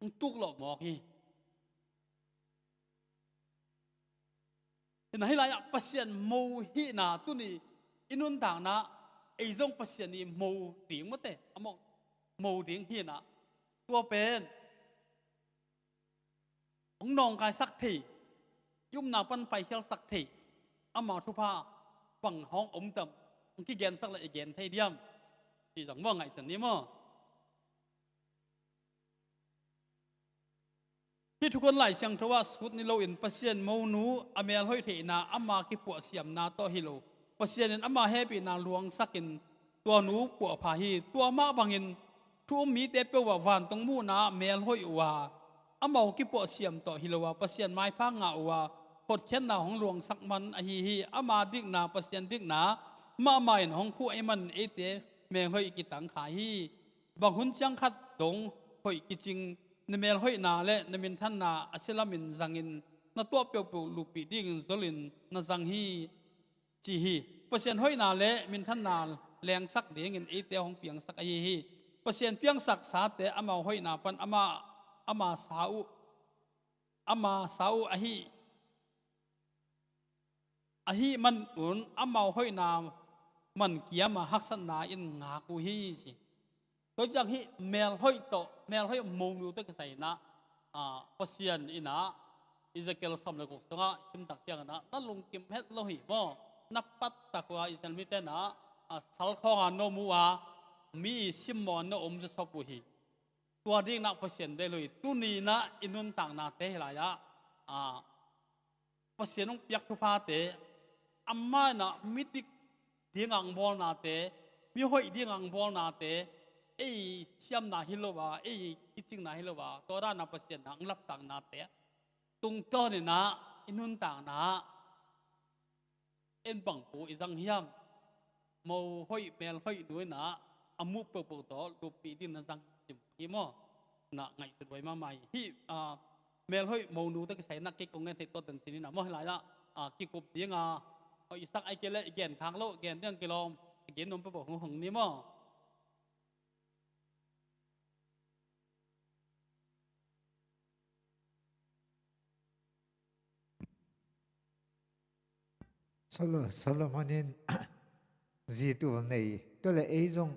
hong tuk lawh mawk hi. Hi na, hih lai-ah Pasian mo hihna tuni i nuntakna, ei zong Pasian i mo ding mawte, a mo, mo ding hi na, tua pen hong nawngkaisak thei, i upna pan paikhialsak thei, ama thupha bang hong om tam, hong kigensak le i gen thei diam? Ci zong maw, ngaihsun ni maw. Hih Thukhun Lai Siangtho ah sut ni loin Pasian monu a melhoih theihna ama kipuahsiamna tawh hi lo, Pasian in ama hehpihna luangsakin tua nu puahpha hi. Tua mah bangin thu um mite peuh ah vantungmuhna ah melhoih uh a, amau kipuahsiam tawh hi lo a, Pasian maipha ngah uh a, hotkhiatna hong luangsak man ahi hi. Ama dikna, Pasian dikna mahmah in hong khuh ahih manin eite melhoih kitangkhai hi. Bang hun ciang khat dong hoih kicing, na melhoihna le na minthanna a silamin zangin, na tuah peuhpeuh luppih dingin zolin na zang hi, ci hi. Pasian hoihna le minthanna lengsak dingin eite hong piangsak ahi hi. Pasian piangsaksate amau hoihna pan ama, ama sa uh, ama sa uh ahi, ahih manun amau hoihna man kiam a haksatna in ngak uh hi, ci. Tua ciang hih melhoih tawh, melhoih monu tawh kisai in a, ah, Pasian in a, Ezekiel sawm le guk sungah sim tak ciang in a, na lungkim het lo hi maw. Na pattak uh a, Israel mite in a, ah, sal khawng a na om uh a, mi simmawh a na om zawsop uh hi. Tua ding in a Pasian deih lo hi. Tuni in a i nuntaknate hi lai-ah, ah, Pasian hong piak thuphate, amah in a midik ding a hong bawlnate, mihoih ding a hong bawlnate, ei siamna hi lo a, ei kicingna hi lo a, tua dan a Pasian in a hong lapsaknate tungtawn in a i nuntakna ah en bang pu i zang hiam? Mo hoih, mel hoih nu in a, a muh peuhpeuh tawh luppih ding na zang hi maw? Na ngaihsut huai mahmah hi. Hih, ah, mel hoih monu tawh kisai in a kei kong ngen theih tuat dan sin in a maw, hih lai-ah, ah, kikup ding a, hoih i sak ahih kei leh i gen khak loh, gen ding a kilawm, i gen nuam peuhpeuh hong hong ni maw? Solo-, Solomon in zi tul nei, tua leh ei zong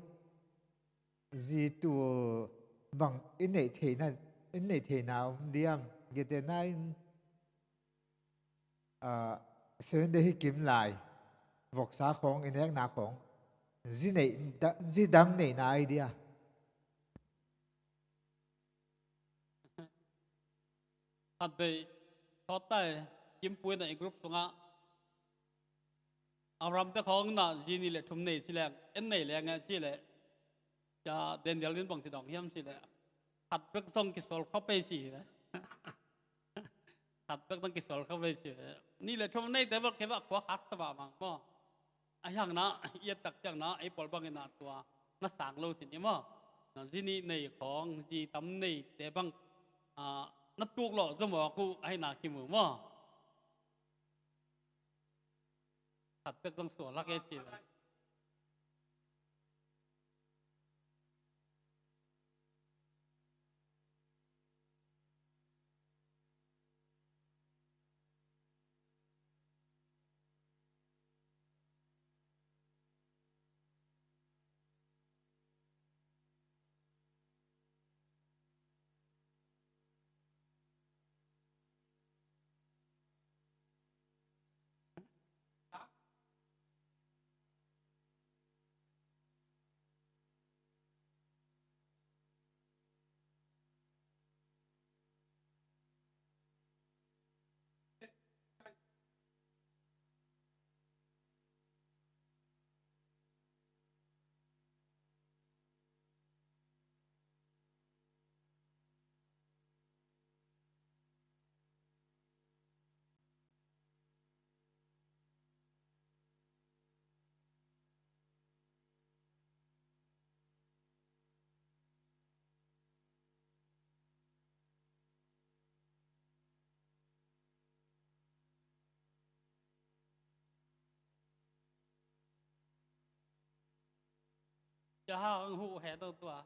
zi tul bang i neih theihna, i neih theihna om diam? Gentehna in, ah, Seven Day hi kim lai, voksa khawng, i nekna khawng, zi neih, da-, zi dang neihna idea. Khat vei, thawt tai, Kimpu in a i group sungah, Abraham te khawng in a zi nih le thum nei ci leng, en nei leng e ci leh, cia Daniel in bang ci dong hiam ci leh, khat bek zong kisual khop ei ci hi ve. Khat bek zong kisual khop ei ci hi ve. Nih le thum neite bek kei bek khua khak sa mahmah maw. A hiang na, i et tak ciang na, ei pawl bang in a tua na sang lo ci ni maw. Na zi nih nei khawng, zi tam neite bang, ah, na tuk lawh zaw mawk uh, ahi na kimu maw. Khat bek zong sual lak e ci ve. Ka hau ang hu he to tua.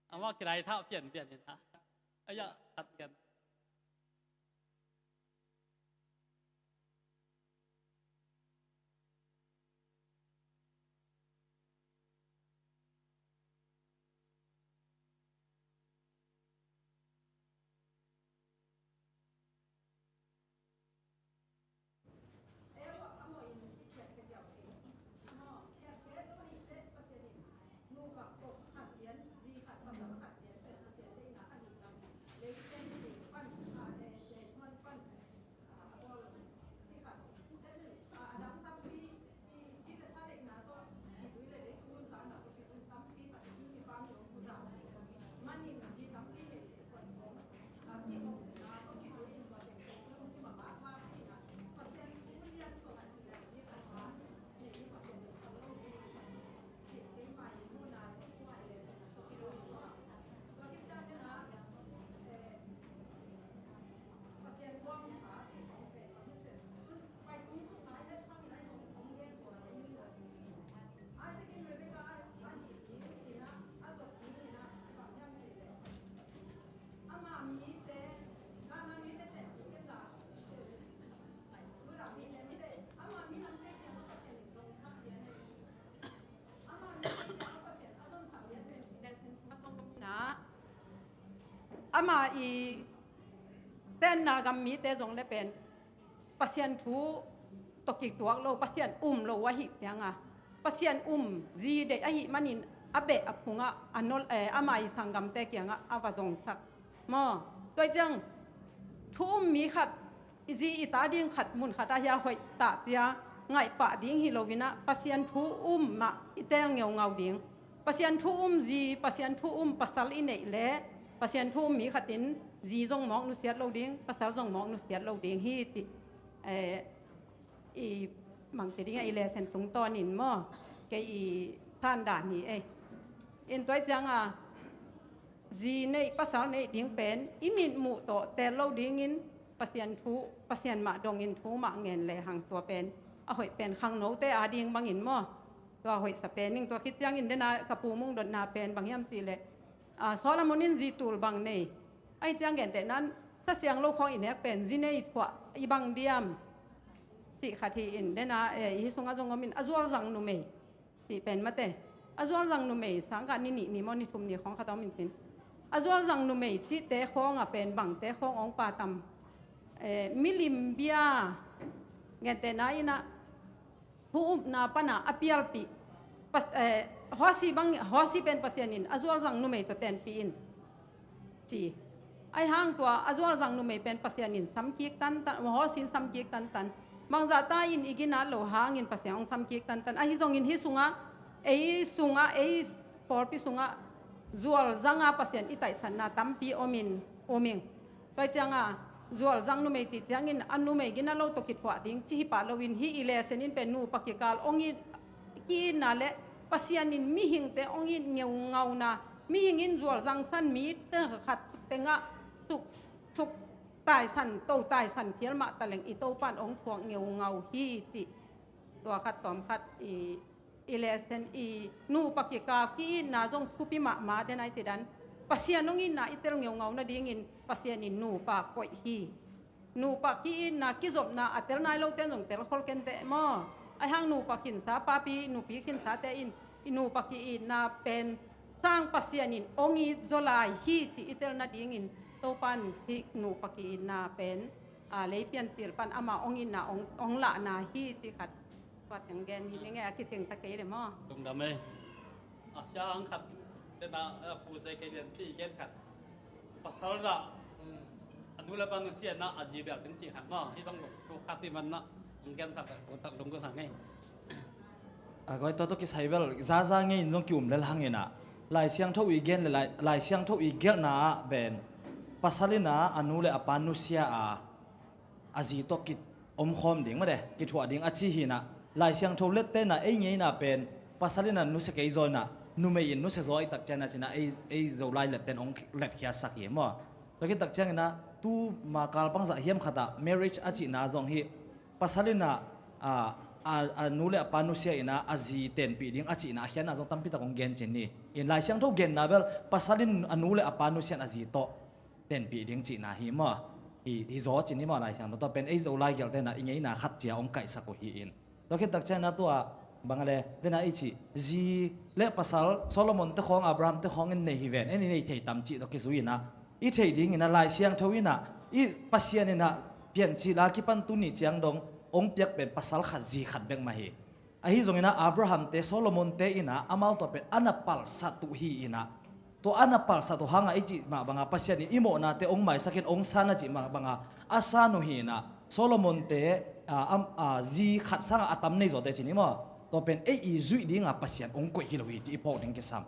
Ama kirai thau pian pian in ha. Aya, khat gen. Ama i tenna gam mite zong le pen Pasian thu tawh kituak lo, Pasian um lo ahih cianga, Pasian um zi deih ahih manin a beh a phungah a nol, eh, ama i sanggamte kiangah a va zongsak maw. Tua ciang thu um mi khat, i zi i ta ding khat mun khat ah hia hoih tah cia ngaih pah ding hi loinah Pasian thu um mah i teel ngeungau ding. Pasian thu um zi, Pasian thu um pasal i neih leh Pasian thu um mi khatin zi zong mawk nusiat lo ding, pasal zong mawk nusiat lo ding hi cih, eh, i mangci dingah i lesen tungtawnin maw, kei i thandan hi ei. In tua cianga zi neih pasal neih ding pen i mitmuh tawh teel lo dingin Pasian thu, Pasian mah dongin thu mah ngen lehang tua pen a hoih pen khangnote a ding bangin maw, tua hoihsa pen ning. Tua khit ciangin dena ka pu mungdotna pen bang hiam cihleh, ah, Solomon in zi tul bang nei, ahi ciang gentehnan Kha Siangtho khawng i nek pen zi nei thuah i bang diam cih khat hi in dena, eh, i hi sungah zong om in a zualzang numei cih pen mate. A zualzang numei sangkah ni nih ni maw ni thum ni khawng khat a om in cin. A zualzang numei cihte khawngah pen bangte khawng ong pa tam. Eh, milim bia gentehna inah thu upna pana a pialpih. Pas-, eh, Hosi bang, Hosi pen Pasian in a zualzang numei tawh tenpih in ci. Ahi hang tua a zualzang numei pen Pasian in samkik tantan, Hosi in samkik tantan. Bangzah ta in i ginat lo hangin Pasian hong samkik tantan. Ahi zongin hih sungah, ei sungah, ei pawlpi sungah zualzanga Pasian i taihsanna tampi om in, om ing. Tua cianga zualzang numei cih ciangin a numei gina lo tawh kithuah ding ci hi pah loin hih i lesen in pen nupa kikal ong it, ki-itna le Pasian in mihingte ong it ngeungauna, mihing in zualzang san mite khat tengah suk, suk taisan, to taisan phial mah taleng i Topan ong thuak ngeungau hi cih. Tua khat tawm khat i i lesen i nupa kikal ki-itna zong thupi mahmah den ai cidan. Pasian hong itna i tel ngeungau nadingin Pasian in nupa koih hi. Nupa ki-itna kizopna a tel nai lote zong tel khol kenteh maw. Ahi hang nupa khinsa papi nupi khinsate in i nupa ki-itna pen sang Pasian in hong it zaw lai hi ci i tel nadingin Topan hih nupa ki-itna pen, a, lei piancil pan ama hong itna hong, hong lahna hi ci khat. Tua teng gen hi ning e, a kicing ta kei le maw? Lungdam e. A sia ang khat tena, a, pu se kei lian ti gen khat. Pasal na, a nu le pa nusiatna a zi bel kin si khat maw? Hi tong tu khat ti man na, ang gen sak khat, tak lung ko sang e. A koi to to kisai bel zaza ngei in zong ki um lel hang ina. Lai Siangtho i gen le Lai, Lai Siangtho i gelhna ah ben pasal ina a nu le a pa nusia a a zi tawh ki omkhawm ding mah de, kithuah ding a ci hi na. Lai Siangtho lette na ei ngeina pen pasal in a nusia kei zaw na, numei in nusia zaw i tak ciang na ci na ei, ei Zolai letten ong letkhiasak hi maw? Tua khit tak ciang ina tu ma kal bangzah hiam khat ah marriage a cihna zong hi pasal in a, a, a, a nu le a pa nusia in a, a zi tenpih ding a cihna a khiatna zong tampi tak hong gen cin hi. In Lai Siangtho genna bel pasal in a nu le a pa nusia in a zi tawh tenpih ding cihna hi maw? Hi, hi zaw cin hi maw, Lai Siangtho tawh pen ei Zolai gelhte in a i ngeina khat cia hong kaihsak uh hi in. Tua khit tak ciangin a tua bang a le, den a i cih zi le pasal Solomon te khawng, Abraham te khawng in nei hi ven, en i nei thei tam cih tawh kizui in a, i theih dingin a Lai Siangtho in a, i Pasian in a Piancil a kipan tuni ciang dong hong piak pen pasal khat, zi khat bek mah hi. Ahi zongin a Abraham te, Solomon te in a amau tawh pen a na palsat uh hi in a, tua a na palsat uh hang a i cih mah bang a Pasian in i mawhnate hong maisak in, hong san a cih mah bang a a san uh hi in a, Solomon te, a, am, a, zi khat sang a a tam nei zawte cin hi maw? Tua pen ei i zuih ding a Pasian hong koih hi lo hi cih i phawk ding kisam.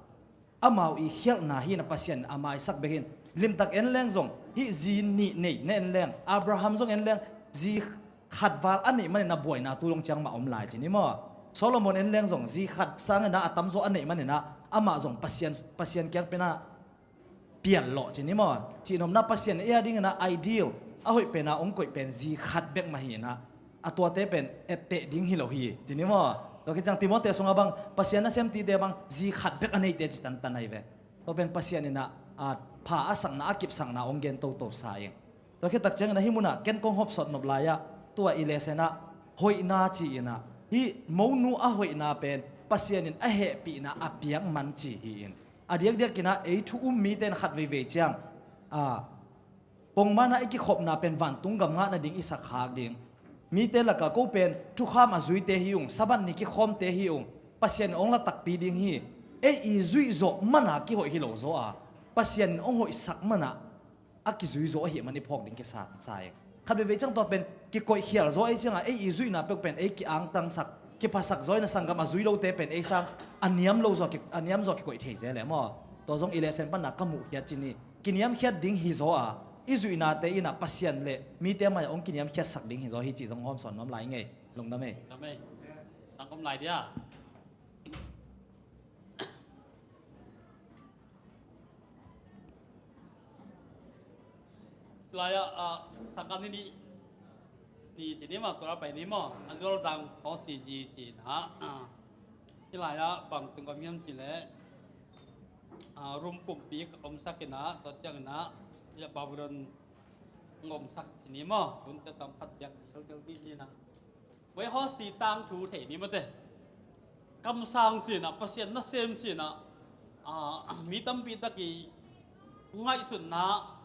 Amau i khialhna hi in a Pasian a maisak bek hi in. Limtak en leng zong hih zi nih nei na en leng, Abraham zong en leng, zi khat val a neih manin a buaina tu dong ciang mah om lai cin hi maw? Solomon en leng zong zi khat sangin a a tamzaw a neih manin a amah zong Pasian, Pasian kiang pen a pial lawh cin hi maw? Cihnopna Pasian ei a dingin a ideal, a hoih pen a hong koih pen zi khat bek mah hi in a, a tuate pen etteh ding hi lo hi cin hi maw? Tua khit ciang Timoti sungah bang Pasian nasem tite bang zi khat bek a neite ci tantan ahi ve. Tua pen Pasian in a, a pha a sakna, a kipsakna hong gen toto sa ing. Tua khit tak ciangin a hih munah ken kong hopsawn nop lai-ah tua i lesson ah hoihna ci-in ah, hih monu a hoihna pen Pasian in a hehpihna a piak man ci hi in. A diakdiakin ah ei thu um mite in khat veivei ciang, a, pongman ah i kikhopna pen vantung gam ngah nading i sakkhak ding. Mite lakah ko pen thukham a zuite hi ung, Sabbath ni kikhawmte hi ung, Pasian in hong la takpi ding hi. Ei i zuihzawh man a kihoih hi lo zaw a, Pasian in hong hoihsak man ah a kizui zaw ahih man i phawk ding kisa sa ing. Khat veivei ciang tua pen kikoih khial zaw ei ciangah ei i zuihna peuh pen ei ki-angtangsak, kiphasak zaw in a, sanggam a zui lote pen ei sang a niam lo zaw ki, a niam zaw kikoih thei zel e maw? Tua zong i lesson panna ka muhkhiat cin hi. Kiniamkhiat ding hi zaw a, i zuihnate in a Pasian le mite mai-ah hong kiniamkhiatsak ding hi zaw hi cih zong hawmsawn nuam lai ngei. Lungdam ei. Lungdam ei. Tangkom lai dia. Lai-ah, ah, sangkah ni nih ni si ni maw, tua pai ni maw, a zual zang Hosea zi si na, ah, hih lai-ah bang tung gam hiam cih leh, ah, Rom kumpi ka omsak in ah, tua ciangin ah, hih Babylon ngomsak ci ni maw, hunte tam khat ziak teltel dih ni na. Voi Hosea tangthu thei ni mate. Kamsang ci-in ah, Pasian nasem ci-in ah, ah, mi tampi tak i ngaihsutna,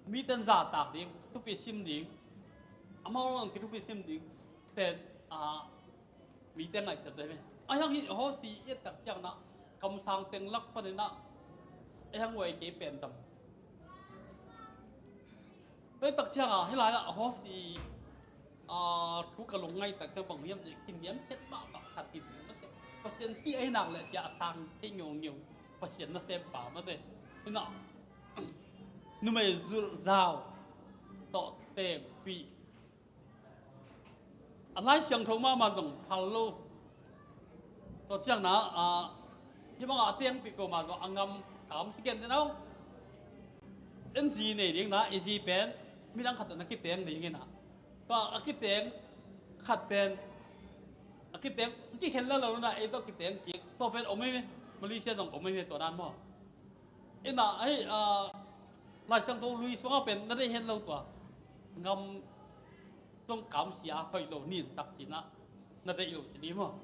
mite in zahtak ding, thupi sim ding, amau in kithupi sim ding, ten, ah, mite ngaihsut dai ve. A hiang hih Hosea i et tak ciangin ah, kamsang teng lak panin ah, a hiang uai kei pen tam. Tua tak ciangin ah, hih lai-ah Hosea, ah, thu ka lungngaih tak ciang bang hiam cih, kiniamkhiat mahmah khat hi ding. Pasian ci ahi nak leh cia a sang thei ngeungeu. Pasian nasempa mate. Hi na, numei zulzau tawh tengpih. A Lai Siangtho mahmah zong phal lo. Tua ciangin ah, hih bangah a tengpih peuhmah zong a ngam kam si ken den aw. En zi nei ding na, i zi pen midang khat tawh na kiteng ding in ah. Tua a kiteng khat pen, a kiteng kikhen la lo na, ei tawh kiteng kik. Tua pen om ei ve. Malaysia zong om ei ve tua dan maw. Ina, hei, ah, Lai Siangtho lui sungah pen na deih hen lo tua. Ngam zong kamsia hoih lo ninsak cihna na deih lo ci ni maw?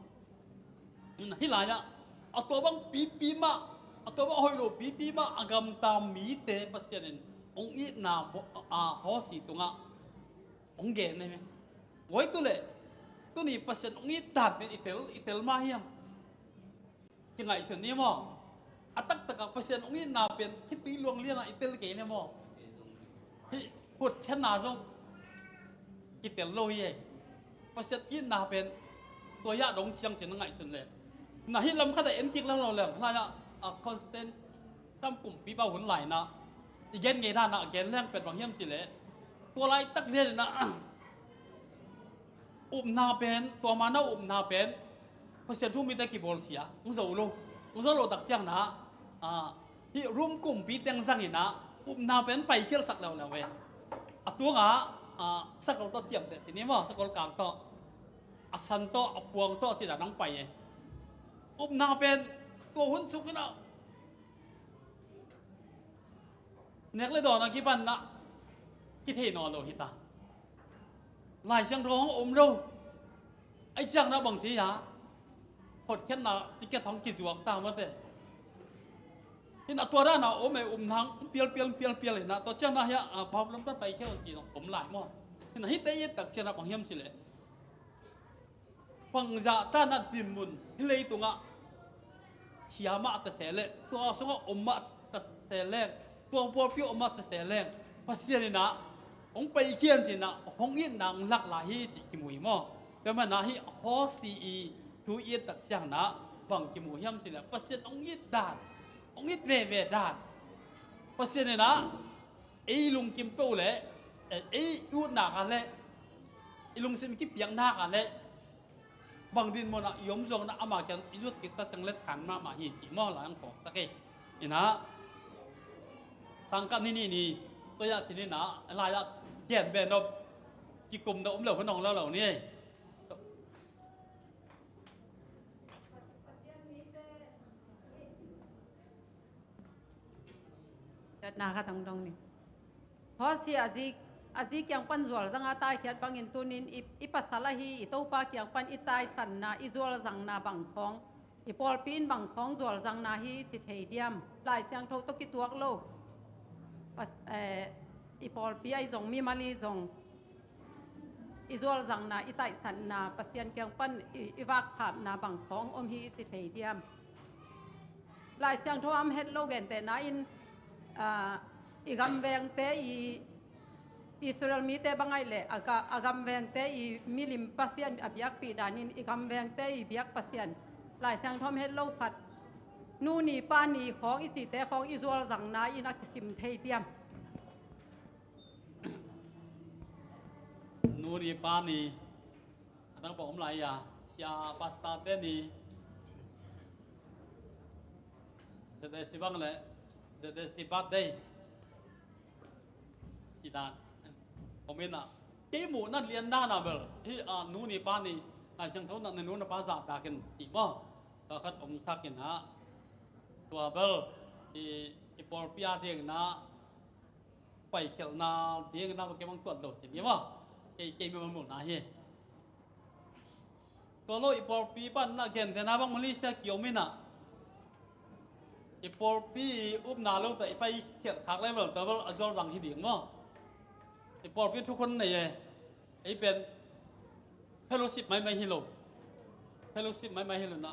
Hih lai-ah a tua bang pipi mah, a tua bang hoih lo pipi mah a gamta mite Pasian in hong itna, ah, Hosea tungah hong gen nei ve. Voi tu leh, tuni Pasian hong it dan pen i tel, i tel mah hiam? Kingaihsun ni maw? A taktakah Pasian hong itna pen khitui luang lianah i tel kei ni maw? Hih hutkhenna zong kitel lo hi ei. Pasian itna pen tua yah dong ciang cin a ngaihsun le. Na hih lam khatah en kik lalo leng. Hih lai-ah, a, Constantine kumpipa hun lai-in ah i gen ngei dan ah gen leng pen bang hiam cih leh, tua laitak lian in ah, upna pen, tua mana upna pen Pasian thu mite kibawlsia hong zo lo. Hong zo lo tak ciangin ah, ah, hih Rom kumpi teng zangin ah upna pen paikhialsak leuleu ve. A tungah, ah, sakol tawh ciamteh ci ni maw, sakol kang tawh. a san tawh, a puang tawh ci dan hong pai e. Upna pen tua hun sung in a nek le dawn a kipan na kithei nawn lo hi ta. Lai Siangtho hong om lo. Ahi ciangin a bang ci a, hotkhiatna ticket hong kizuak ta mate. Hi na tua dan a om e, upna hong pial pial pial pial hi na, tua ciangin a hi a, a, bawm lam tan pai khia un ci zong om lai maw. Hi na hihte i et tak ciangin a bang hiam ci leh, bangzah tan a dinmun hih leitungah sia mah ta se leh, tua sungah om mah ta se leng, tua pawlpi om mah ta se leng, Pasian in a hong paikhia in ci in a, hong itna hong lak lai hi cih kimu hi maw. Tua manin a hih Hosea i thu i et tak ciangin a bang kimu hiam ci leh, Pasian hong it dan, hong it veve dan. Pasian in a ei lungkim peuh leh, eh, ei i utnak ah leh, i lungsim kipiaknak ah leh, bang dinmun ah i om zongin a, amah kiang i zut kik ta ciang leh than mahmah hi cih maw, lai hong phawksak e. Hi na, sangkah ni nih ni, tua ah ci ni na, lai ah gen ben nop, kikum na om lo hun hong lo lo ni. Datna khat hong dong ni. Hosea a zi, a zi kiang pan zualzang a taikhiat bangin tunin i, i pasal ahi i Topa kiang pan i taisanna, i zualzangna bang khawng, i pawlpi in bang khawng zualzangna hi ci thei diam? Lai Siangtho tawh kituak lo. Pas-, eh, i pawlpi ahi zong, mimal ahi zong, i zualzangna, i taihsanna, Pasian kiang pan i, i vakkhapna bang khawng om hi ci thei diam? Lai Siangtho a om het lo gentehna in, ah, i gamvengte, i Israel mite bang ahih leh a ga-, a gamvengte i milim Pasian a biakpih danin i gamvengte i biak Pasian, Lai Siangtho a om het lo khat, nu ni pa ni khawng i cihte khawng i zualzangna in a kisim thei diam? Nu ni pa ni, a dang bang om lai a, sia pastor te ni, Z S C bang leh Z S C birthday. Ci dan om in a, kei muhna lian dan a bel hi a, nu ni pa ni, Lai Siangtho na, na nu na pa zahtak in ci maw. Tua khat omsak in a, tua bel i, i pawlpi a ding na paikhialhna ding na kei bang tuat lo ci ni maw. Kei, kei mi bang muhna hi. Tua lo i pawlpi pan na gentehna bang Malaysia kiom in a, i pawlpi i upna lo ta i paikhialh khak level, tua bel a zualzang hi ding maw. I pawlpi thukhun nei e. Ei pen fellowship maimai hi lo. Fellowship maimai hi lo na,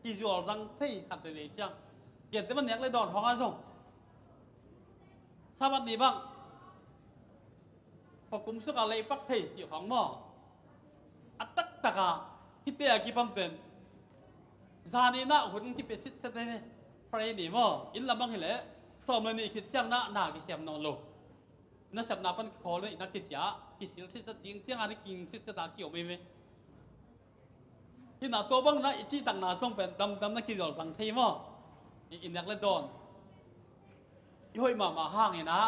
kizualzang thei khat te nei ciang, genteh man nek le dawn hong a zong, Sabbath ni bang khuakum sukah leipak thei cih khawng maw. A taktak a hihte a kipan pen zan in a hun kipia sitset e. Friday ni maw, inn lam bang hi leh sawm le nih khit ciang na, na kisiam nawn lo. Na sepna pan kikhawl in a kicia, kisil sitset, ding ciang a na king sitset a kiom ei ve. Hi na, tua bang na i cihtakna zong pen damdam na kizualzang thei maw. I, i nek le dawn i hoih mahmah hang in a,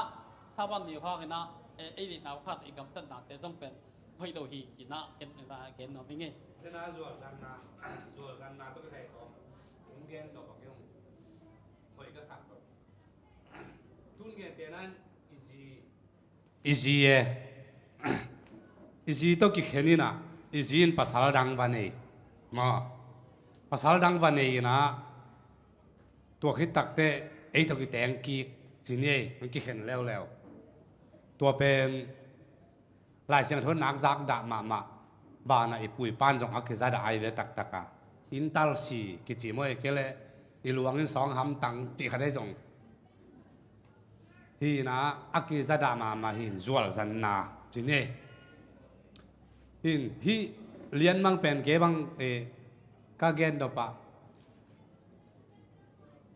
Sabbath ni hang in a, e, ei deihna khat i gamtatnate zong pen hoih lo hi ci na, ken, ken nuam ing e. Tena zualzanna, zualzanna tawh kisai tawm hong gen lo bang hi hong hoih ka sak lo. Tun gentehna in i zi, i zi e, i zi tawh kikhen in a, i zi in pasal dang va nei maw. Pasal dang va nei in a, tua khit takteh ei tawh kiteng kik ci ni ei, hong kikhen leuleu. Tua pen Lai Siangtho in nak zak dah mahmah. Banah i pu i pa'n zong a kiza dah ai ve taktak a. Inn tal si kici maw, ei kei leh i luang in sawng hamtang cih khat ei zong. Hi na, a kiza dah mahmah hi in, zualzanna ci ni. Hi in, hih lianmang pen kei bang, eh, ka gen dawpah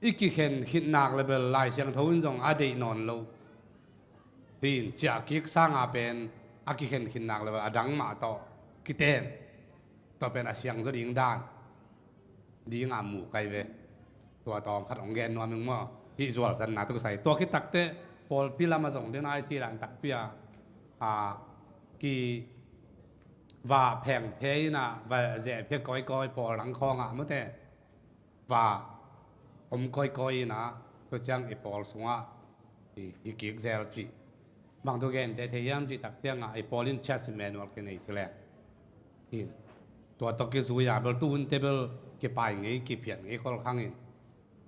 i kikhen khitnak le bel Lai Siangtho in zong a deih nawn lo. Hi in, ciah kik sanga pen a kikhen khitnak le bel a dang mah tawh kiten, tua pen a siangzaw ding dan ding a mu kai ve. Tua tawm khat hong gen nuam ing maw. Hih zualzanna tawh kisai, tua khit takteh pawlpi lam a zong den ai ci dan takpi a, a, ki vah phengphe in ah, vah zehphe kawikawi pawl dang khawngah mawte vah om kawikawi in ah, tua ciang i pawl sungah i, i kik zel cih. Bang tua gente thei hiam cih tak ciangah i pawl in Church Emmanuel kinei ci leng in, tua tawh kizui a bel tuhunte bel kipai ngei, kiphiat ngei kholkhang in,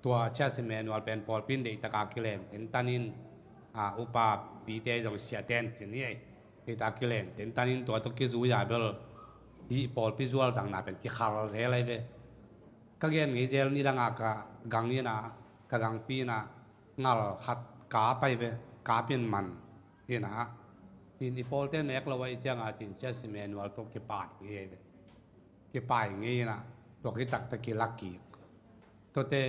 tua Church Emmanuel pen pawlpi in deihtaka kilen tentan in, a, upa pite zong siate in kin hi ei. Deihtaka kilen tentan in tua tawh kizui a bel hih pawlpi zualzangna pen kikhal zel ahi ve. Ka gen ngei zel, nidanga ka gang in ah, ka gangpi in ah ngal khat ka pai ve, ka pin man in ah, in i pawlte nek lo ahih cianga cin Church Emmanuel tawh kipai ngei ahi ve. Kipai ngei in ah, tua khit takte kilak kik. Tuate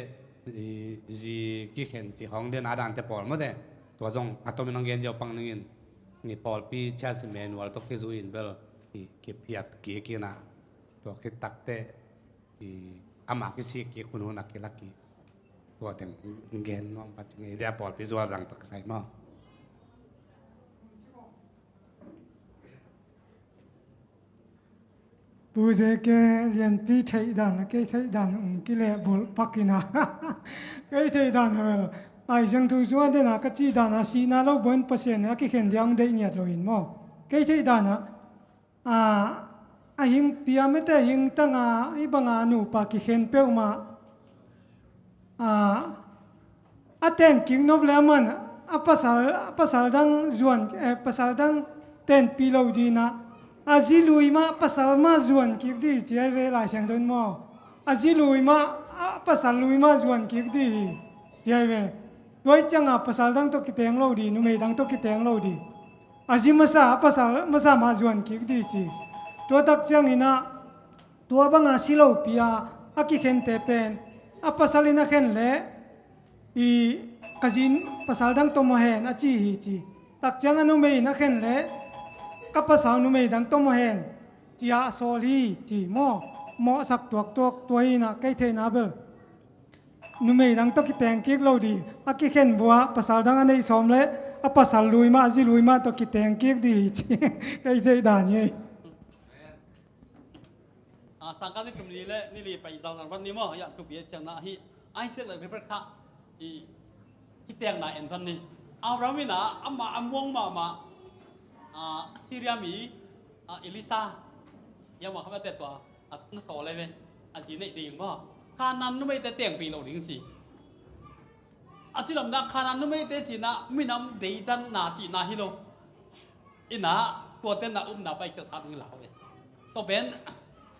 i zi kikhen cih khawng den a dante pawl mawte, tua zong a tomin hong gen ziau pang ning in, i pawlpi Church Emmanuel tawh kizui in bel i kiphiat kik in ah, tua khit takte i ama kisik kik hunhun a kilak kik. Tua teng gen nuam pah ci ngei dia, pawlpi zualzang tawh kisai maw? Pu Zeke, lianpi theih dan a kei theih dan hong kilehbulh pak in ah, kei theih dan a bel Lai Siangtho sung a den a ka cih dan a sihna lo buan Pasian in a kikhen dia hong deih ngiat lo in maw? Kei theih dan ah, a, a hing pia mete hing tanga hih banga nupa kikhen peuhmah, a, a tenkik nop le a man a pasal, a pasal dang zuan, eh, pasal dang tenpih lo ding in ah, a zi lui mah pasal mah zuan kik ding ci ahi ve, Lai Siangtho in maw? A zi lui mah a pasal lui mah zuan kik ding ci ahi ve. Tua ahih cianga pasal dang tawh kiteng lo ding, numei dang tawh kiteng lo ding. A zi masa, a pasal masa mah zuan kik ding ci. Tua tak ciangin ah, tua banga si lopi a, a kikhente pen, a pasal in a khen leh, i, ka zi in pasal dang tawh mawh hen a ci hi ci. Tak ciang a numei in a khen leh, ka pasal numei dang tawh mawh hen, ci-a a sawl hi ci maw? Mawhsak tuaktuak tua hi in ah, kei theihna bel numei dang tawh kiteng kik lo ding, a kikhen vua pasal dang a neih sawm leh a pasal lui mah, a zi lui mah tawh kiteng kik ding hi ci. Kei theih dan hi. A, sangkah ni thum ni le ni li pai zang zang van ni maw, ya thupi a ciangna hi. Isaac le Rebekah i kitengna en van ni. Abraham in ah ama a muang mahmah, a, Syria mi, a, Elisa, ya mah khamate tua a na sawl le ve, a zi neih ding maw? Kanaan numeite tengpih lo ding ci. A ci lamna Kanaan numeite cihna minam deidanna cihna hi lo. Ina tuate na upna pai khelh khat ding la ve. Tua pen,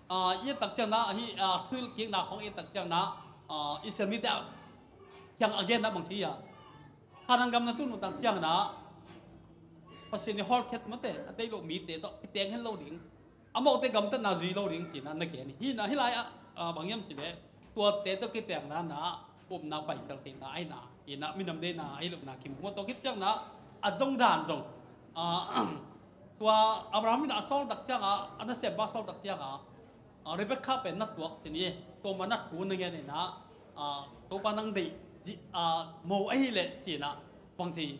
a, i tak ciangna hi, a, thuhilh kikna khong i tak ciangna, a, Israel mite a kiang a genna bang ci a, Kanaan gam na tun uh tak ciangna Pasian i hawlkhiat mate a tei lo mite tawh kiteng hen lo ding. Amaute gamtatna zui lo ding cihna na gen hi. Hih na hih lai-ah, a, bang hiam cih leh, tuate tawh kitengna na upna pai khelh theihna ahi na, ina minam deihna ahi lohna kimu maw? Tua khit ciangna a zong dan zong, a, tua Abraham in a sawl tak cianga, a nasem pa sawl tak cianga, a, Rebekah pen na tuak ci ni. Tua man a thu na ngen ina, a, Topa nang deih, a, mo ahih leh cihna bang ci,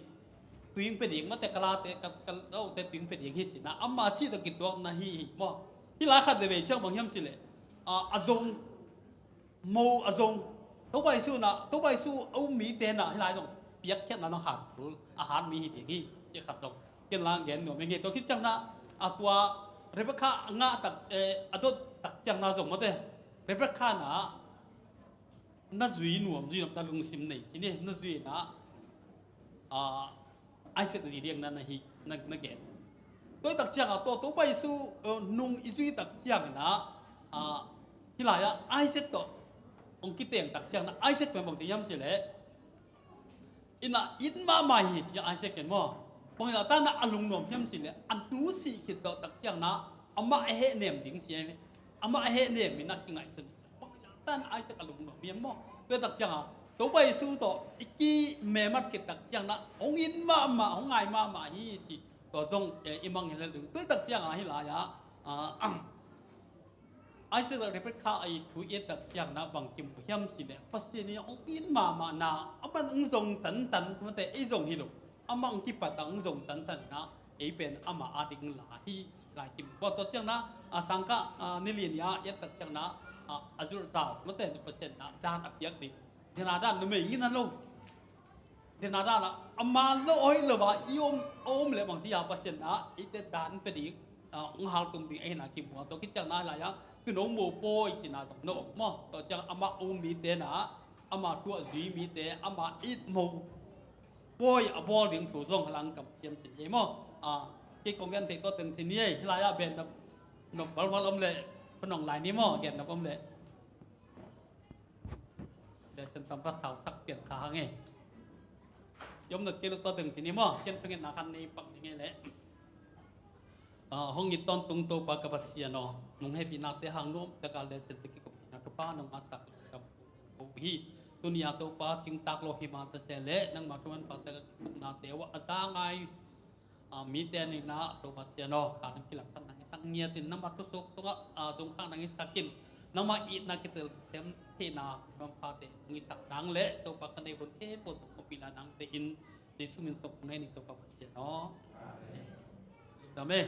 tuing pe ding mate, ka late, ka, ka lote tuing pe ding hi cihna ama cih tawh kituakna hi hi maw? Hih lai khat veve ciang bang hiam cih leh, a, a zong, mo a zong, Topa Jesu na, Topa Jesu a um mite na hih lai zong piakkhiatna nang hat kul a hat mi hi ding hi, cih khat zong ken lang gen nuam hi ngei. Tua khit ciangna a tua Rebekah a ngah tak, eh, a dot tak ciangna zong mate, Rebekah na na zui nuam, zui nuam na lungsim nei ci ni, na zui na, a, Isaac zi diakna na hi, na, na gen. Tua i tak cianga tua Topa Jesu, eh, nung i zui tak ciangina, a, hih lai-ah Isaac tawh hong kiteng tak ciangna Isaac pen bang ci hiam cih leh, ina it mahmah hi ci Isaac ken maw? Bang ina tana a lungnuam hiam cih leh, a nu sih khit tawh tak ciangna amah a hehnem ding ci hi. Amah a hehnem in a kingaihsun. Bang ina tana Isaac a lungnuam hiam maw? Tua tak cianga Topa Jesu tawh i kimemat khit tak ciangna hong it mahmah, hong ngai mahmah hi ci. Tua zong, eh, i mangngilh ding. Tua tak cianga hih lai-ah, ah, Isaac le Rebekah a i thu i et tak ciangna bang kimu hiam cih leh, Pasian in hong it mahmahna, amah hong zong tantan, mate ei zong hi lo, amah hong kipat a hong zong tantanna, ei pen amah a ding la hi. Lai kim bua tua ciangna, a, sangkah, a, ni li ni a i et tak ciangna, a, a zulh zau mate na Pasian na dan a piak ding. Dena dan numei ngina lo. Dena dan a, a man lo, a hoih lo a i om, a om le bang si a Pasian na i te dan pe ding, a, hong haltum ding ahina kim bua tua kiciangna lai a, tu no mo pawi sina zong no mo. Tua ciang ama um mi te na, ama thu a zui mi te, ama it mo pawi a bawl ding thu zong halang kam siam sin ei maw? A, kei kong gen thei tawh teng sin ni ei, hilai ah ben nop, nop balbal om leh, panong lai ni maw, gen nop om leh. Lesson tam pa sausak pian kha hang ei. Yom nop kei lo tawh teng sin ni maw, ken phengen na khan nei pak ding ei leh. A, hong it tawntung Topa ka Pasian aw, nong hehpihna te hang nuam taka lesson te kikop hina Topa nong a sak dam ko hi. Tuni a Topa cingtak lo hi mah ta se leh nangma thu manpha te ka kikupna te uh a za ngai, a, mi te ni na Topa Pasian aw, ka dam kilam khat nang i sak ngiat in nangma thu suk sungah, a, zung khak nang i sak in nangma itna kitel sem theihna manpha te nong i sak nang leh Topa ka nei hun khempeuh tawh kong pila nang te in Jesu min suk ngai ni Topa Pasian aw. Amen. Amen.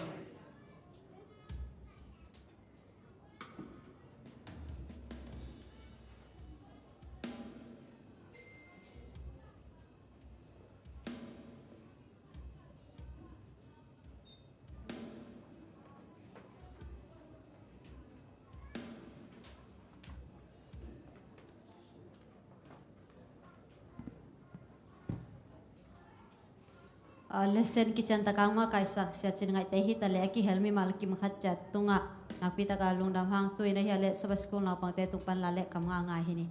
A, lesson kician taka mah kaihsak Sia Cin Ngaihte hi ta leh a kihel mimal kim khat ciat tungah nakpi taka lungdam hang. Tu-in ahih leh Sabbath School naupangte tung pan la leh kam ngah ngai hi ni.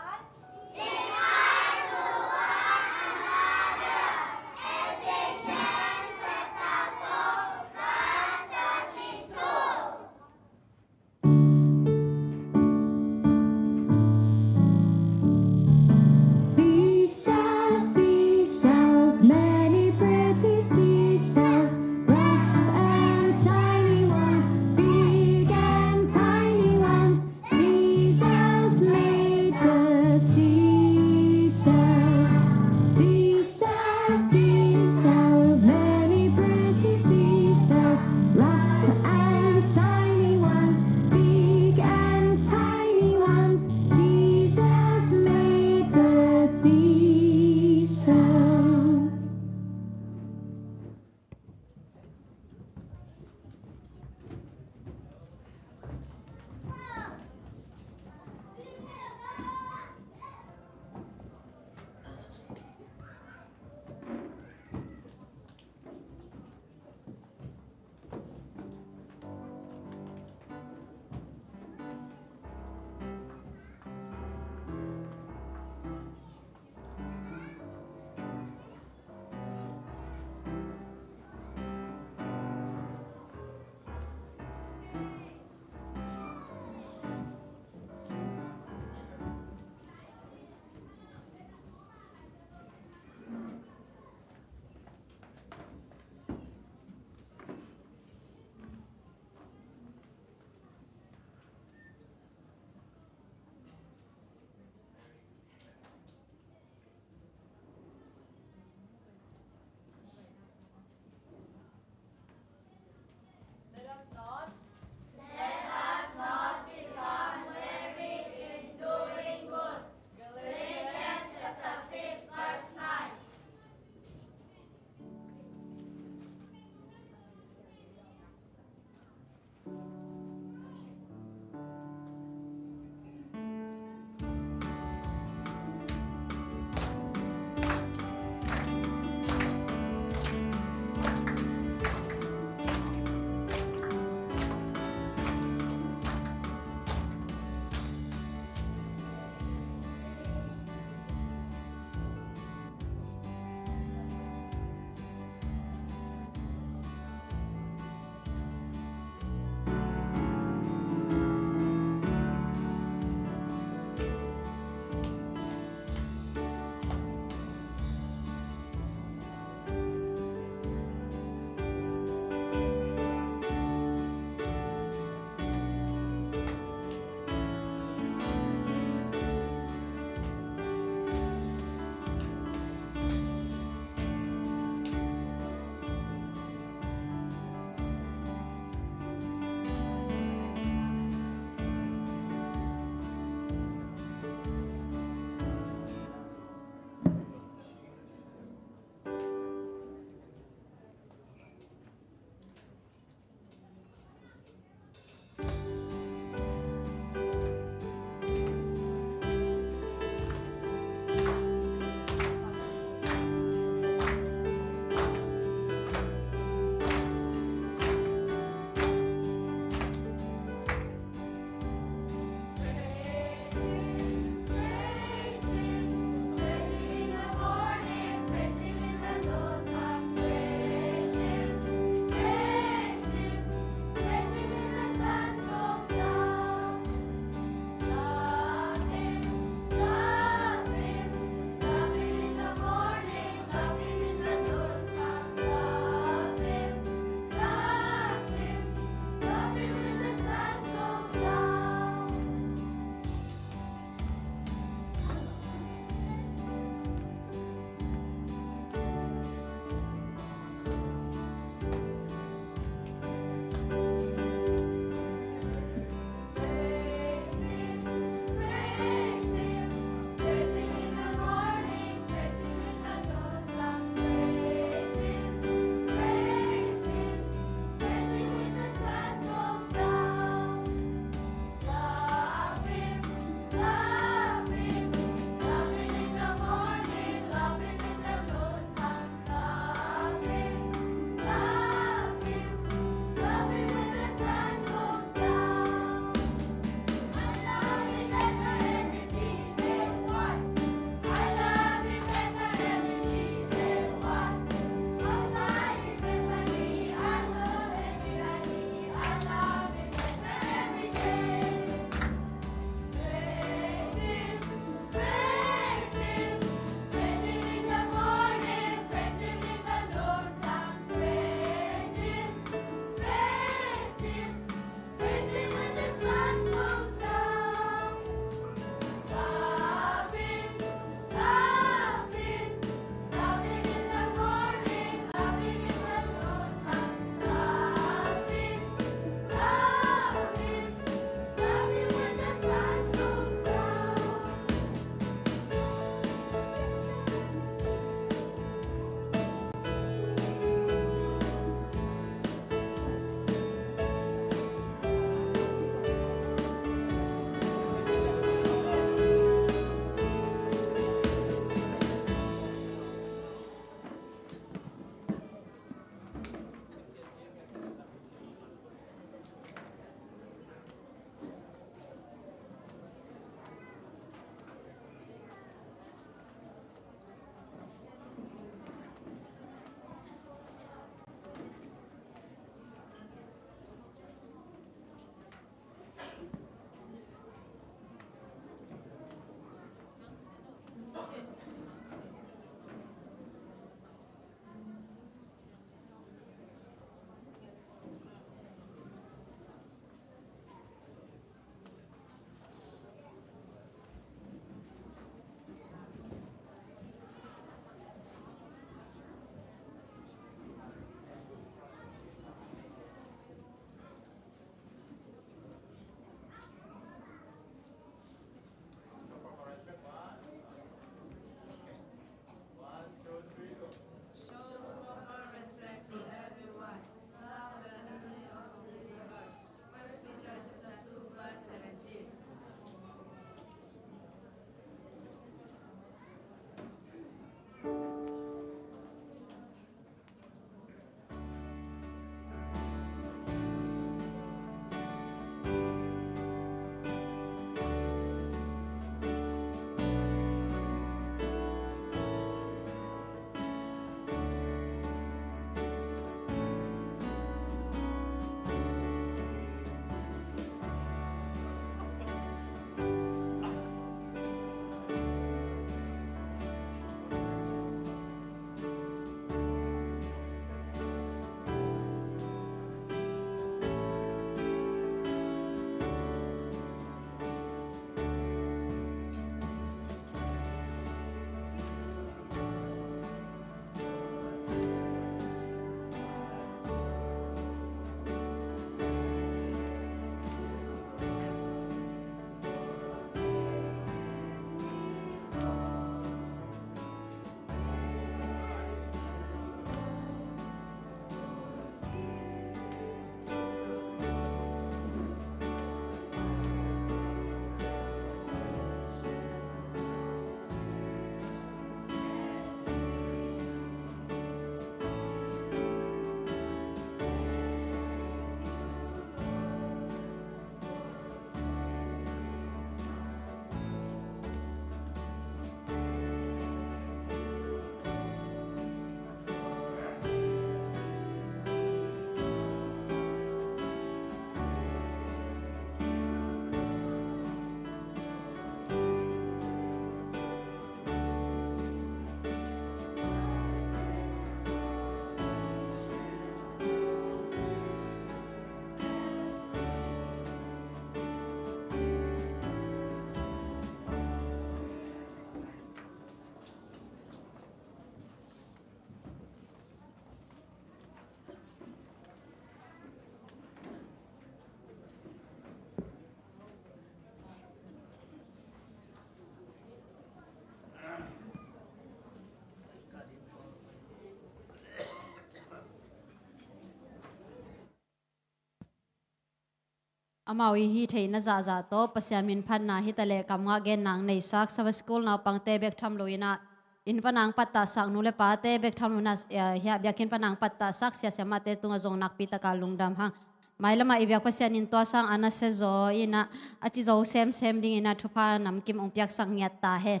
amau i hih theihna zahzah tawh Pasian minphatna hi taleh kamngah genna hong neihsak, Sabbath School naupangte bek tham lo in ah, inn pan a hong pattahsak nu le pate bek tham lo in ah, eh, hiah biakinn pan a hong pattahsak sia siamahte tungah zong nakpi takin lungdam hang. Mailam ah i biak Pasian in tua sang a nasia zaw in ah, a ci zo semsem dingin ah thupha namkim hong piaksak ngiat ta hen.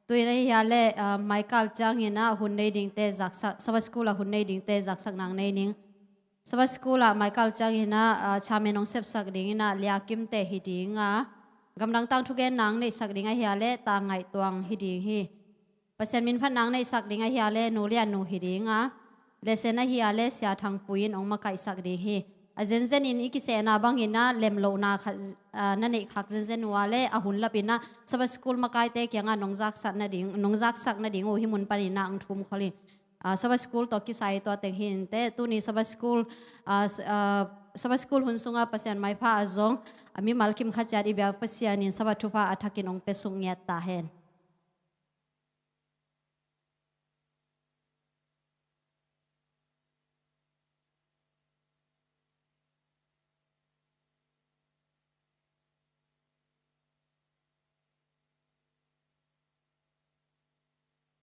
Tu-in ahih leh, ah, mai kal ciangin ah hun nei dingte zaksak, Sabbath School ah hun nei dingte zaksak nang nei ning. Sabbath School ah mai kal ciangin ah, ah, chairman hong sepsak dingin ah Lia Kimte hi ding a, gamdang tangthu genna hong neihsak ding ahih leh Ta Ngaih Tuang hi ding hi. Pasian minphatna hong neihsak ding ahih leh Nu Lian Nu hi ding a, lehsen ahih leh Sia Thang Pui in hong makaihsak ding hi. A zenzen in i kisehna bangin ah lemlohna khat, ah, na neih khak zenzen uh leh a hun lap in ah Sabbath School makaite kiangah nong zaksak nading, nong zaksak nading uh hih mun panin ah hong thum khol ing. Ah, Sabbath School tawh kisai tua teng hi inteh, tuni Sabbath School, ah, s-, ah, Sabbath School hun sungah Pasian maipha a zong, a mimal kim khat ciat i biak Pasian in Sabbath thupha a thakin hong pia suk ngiat ta hen.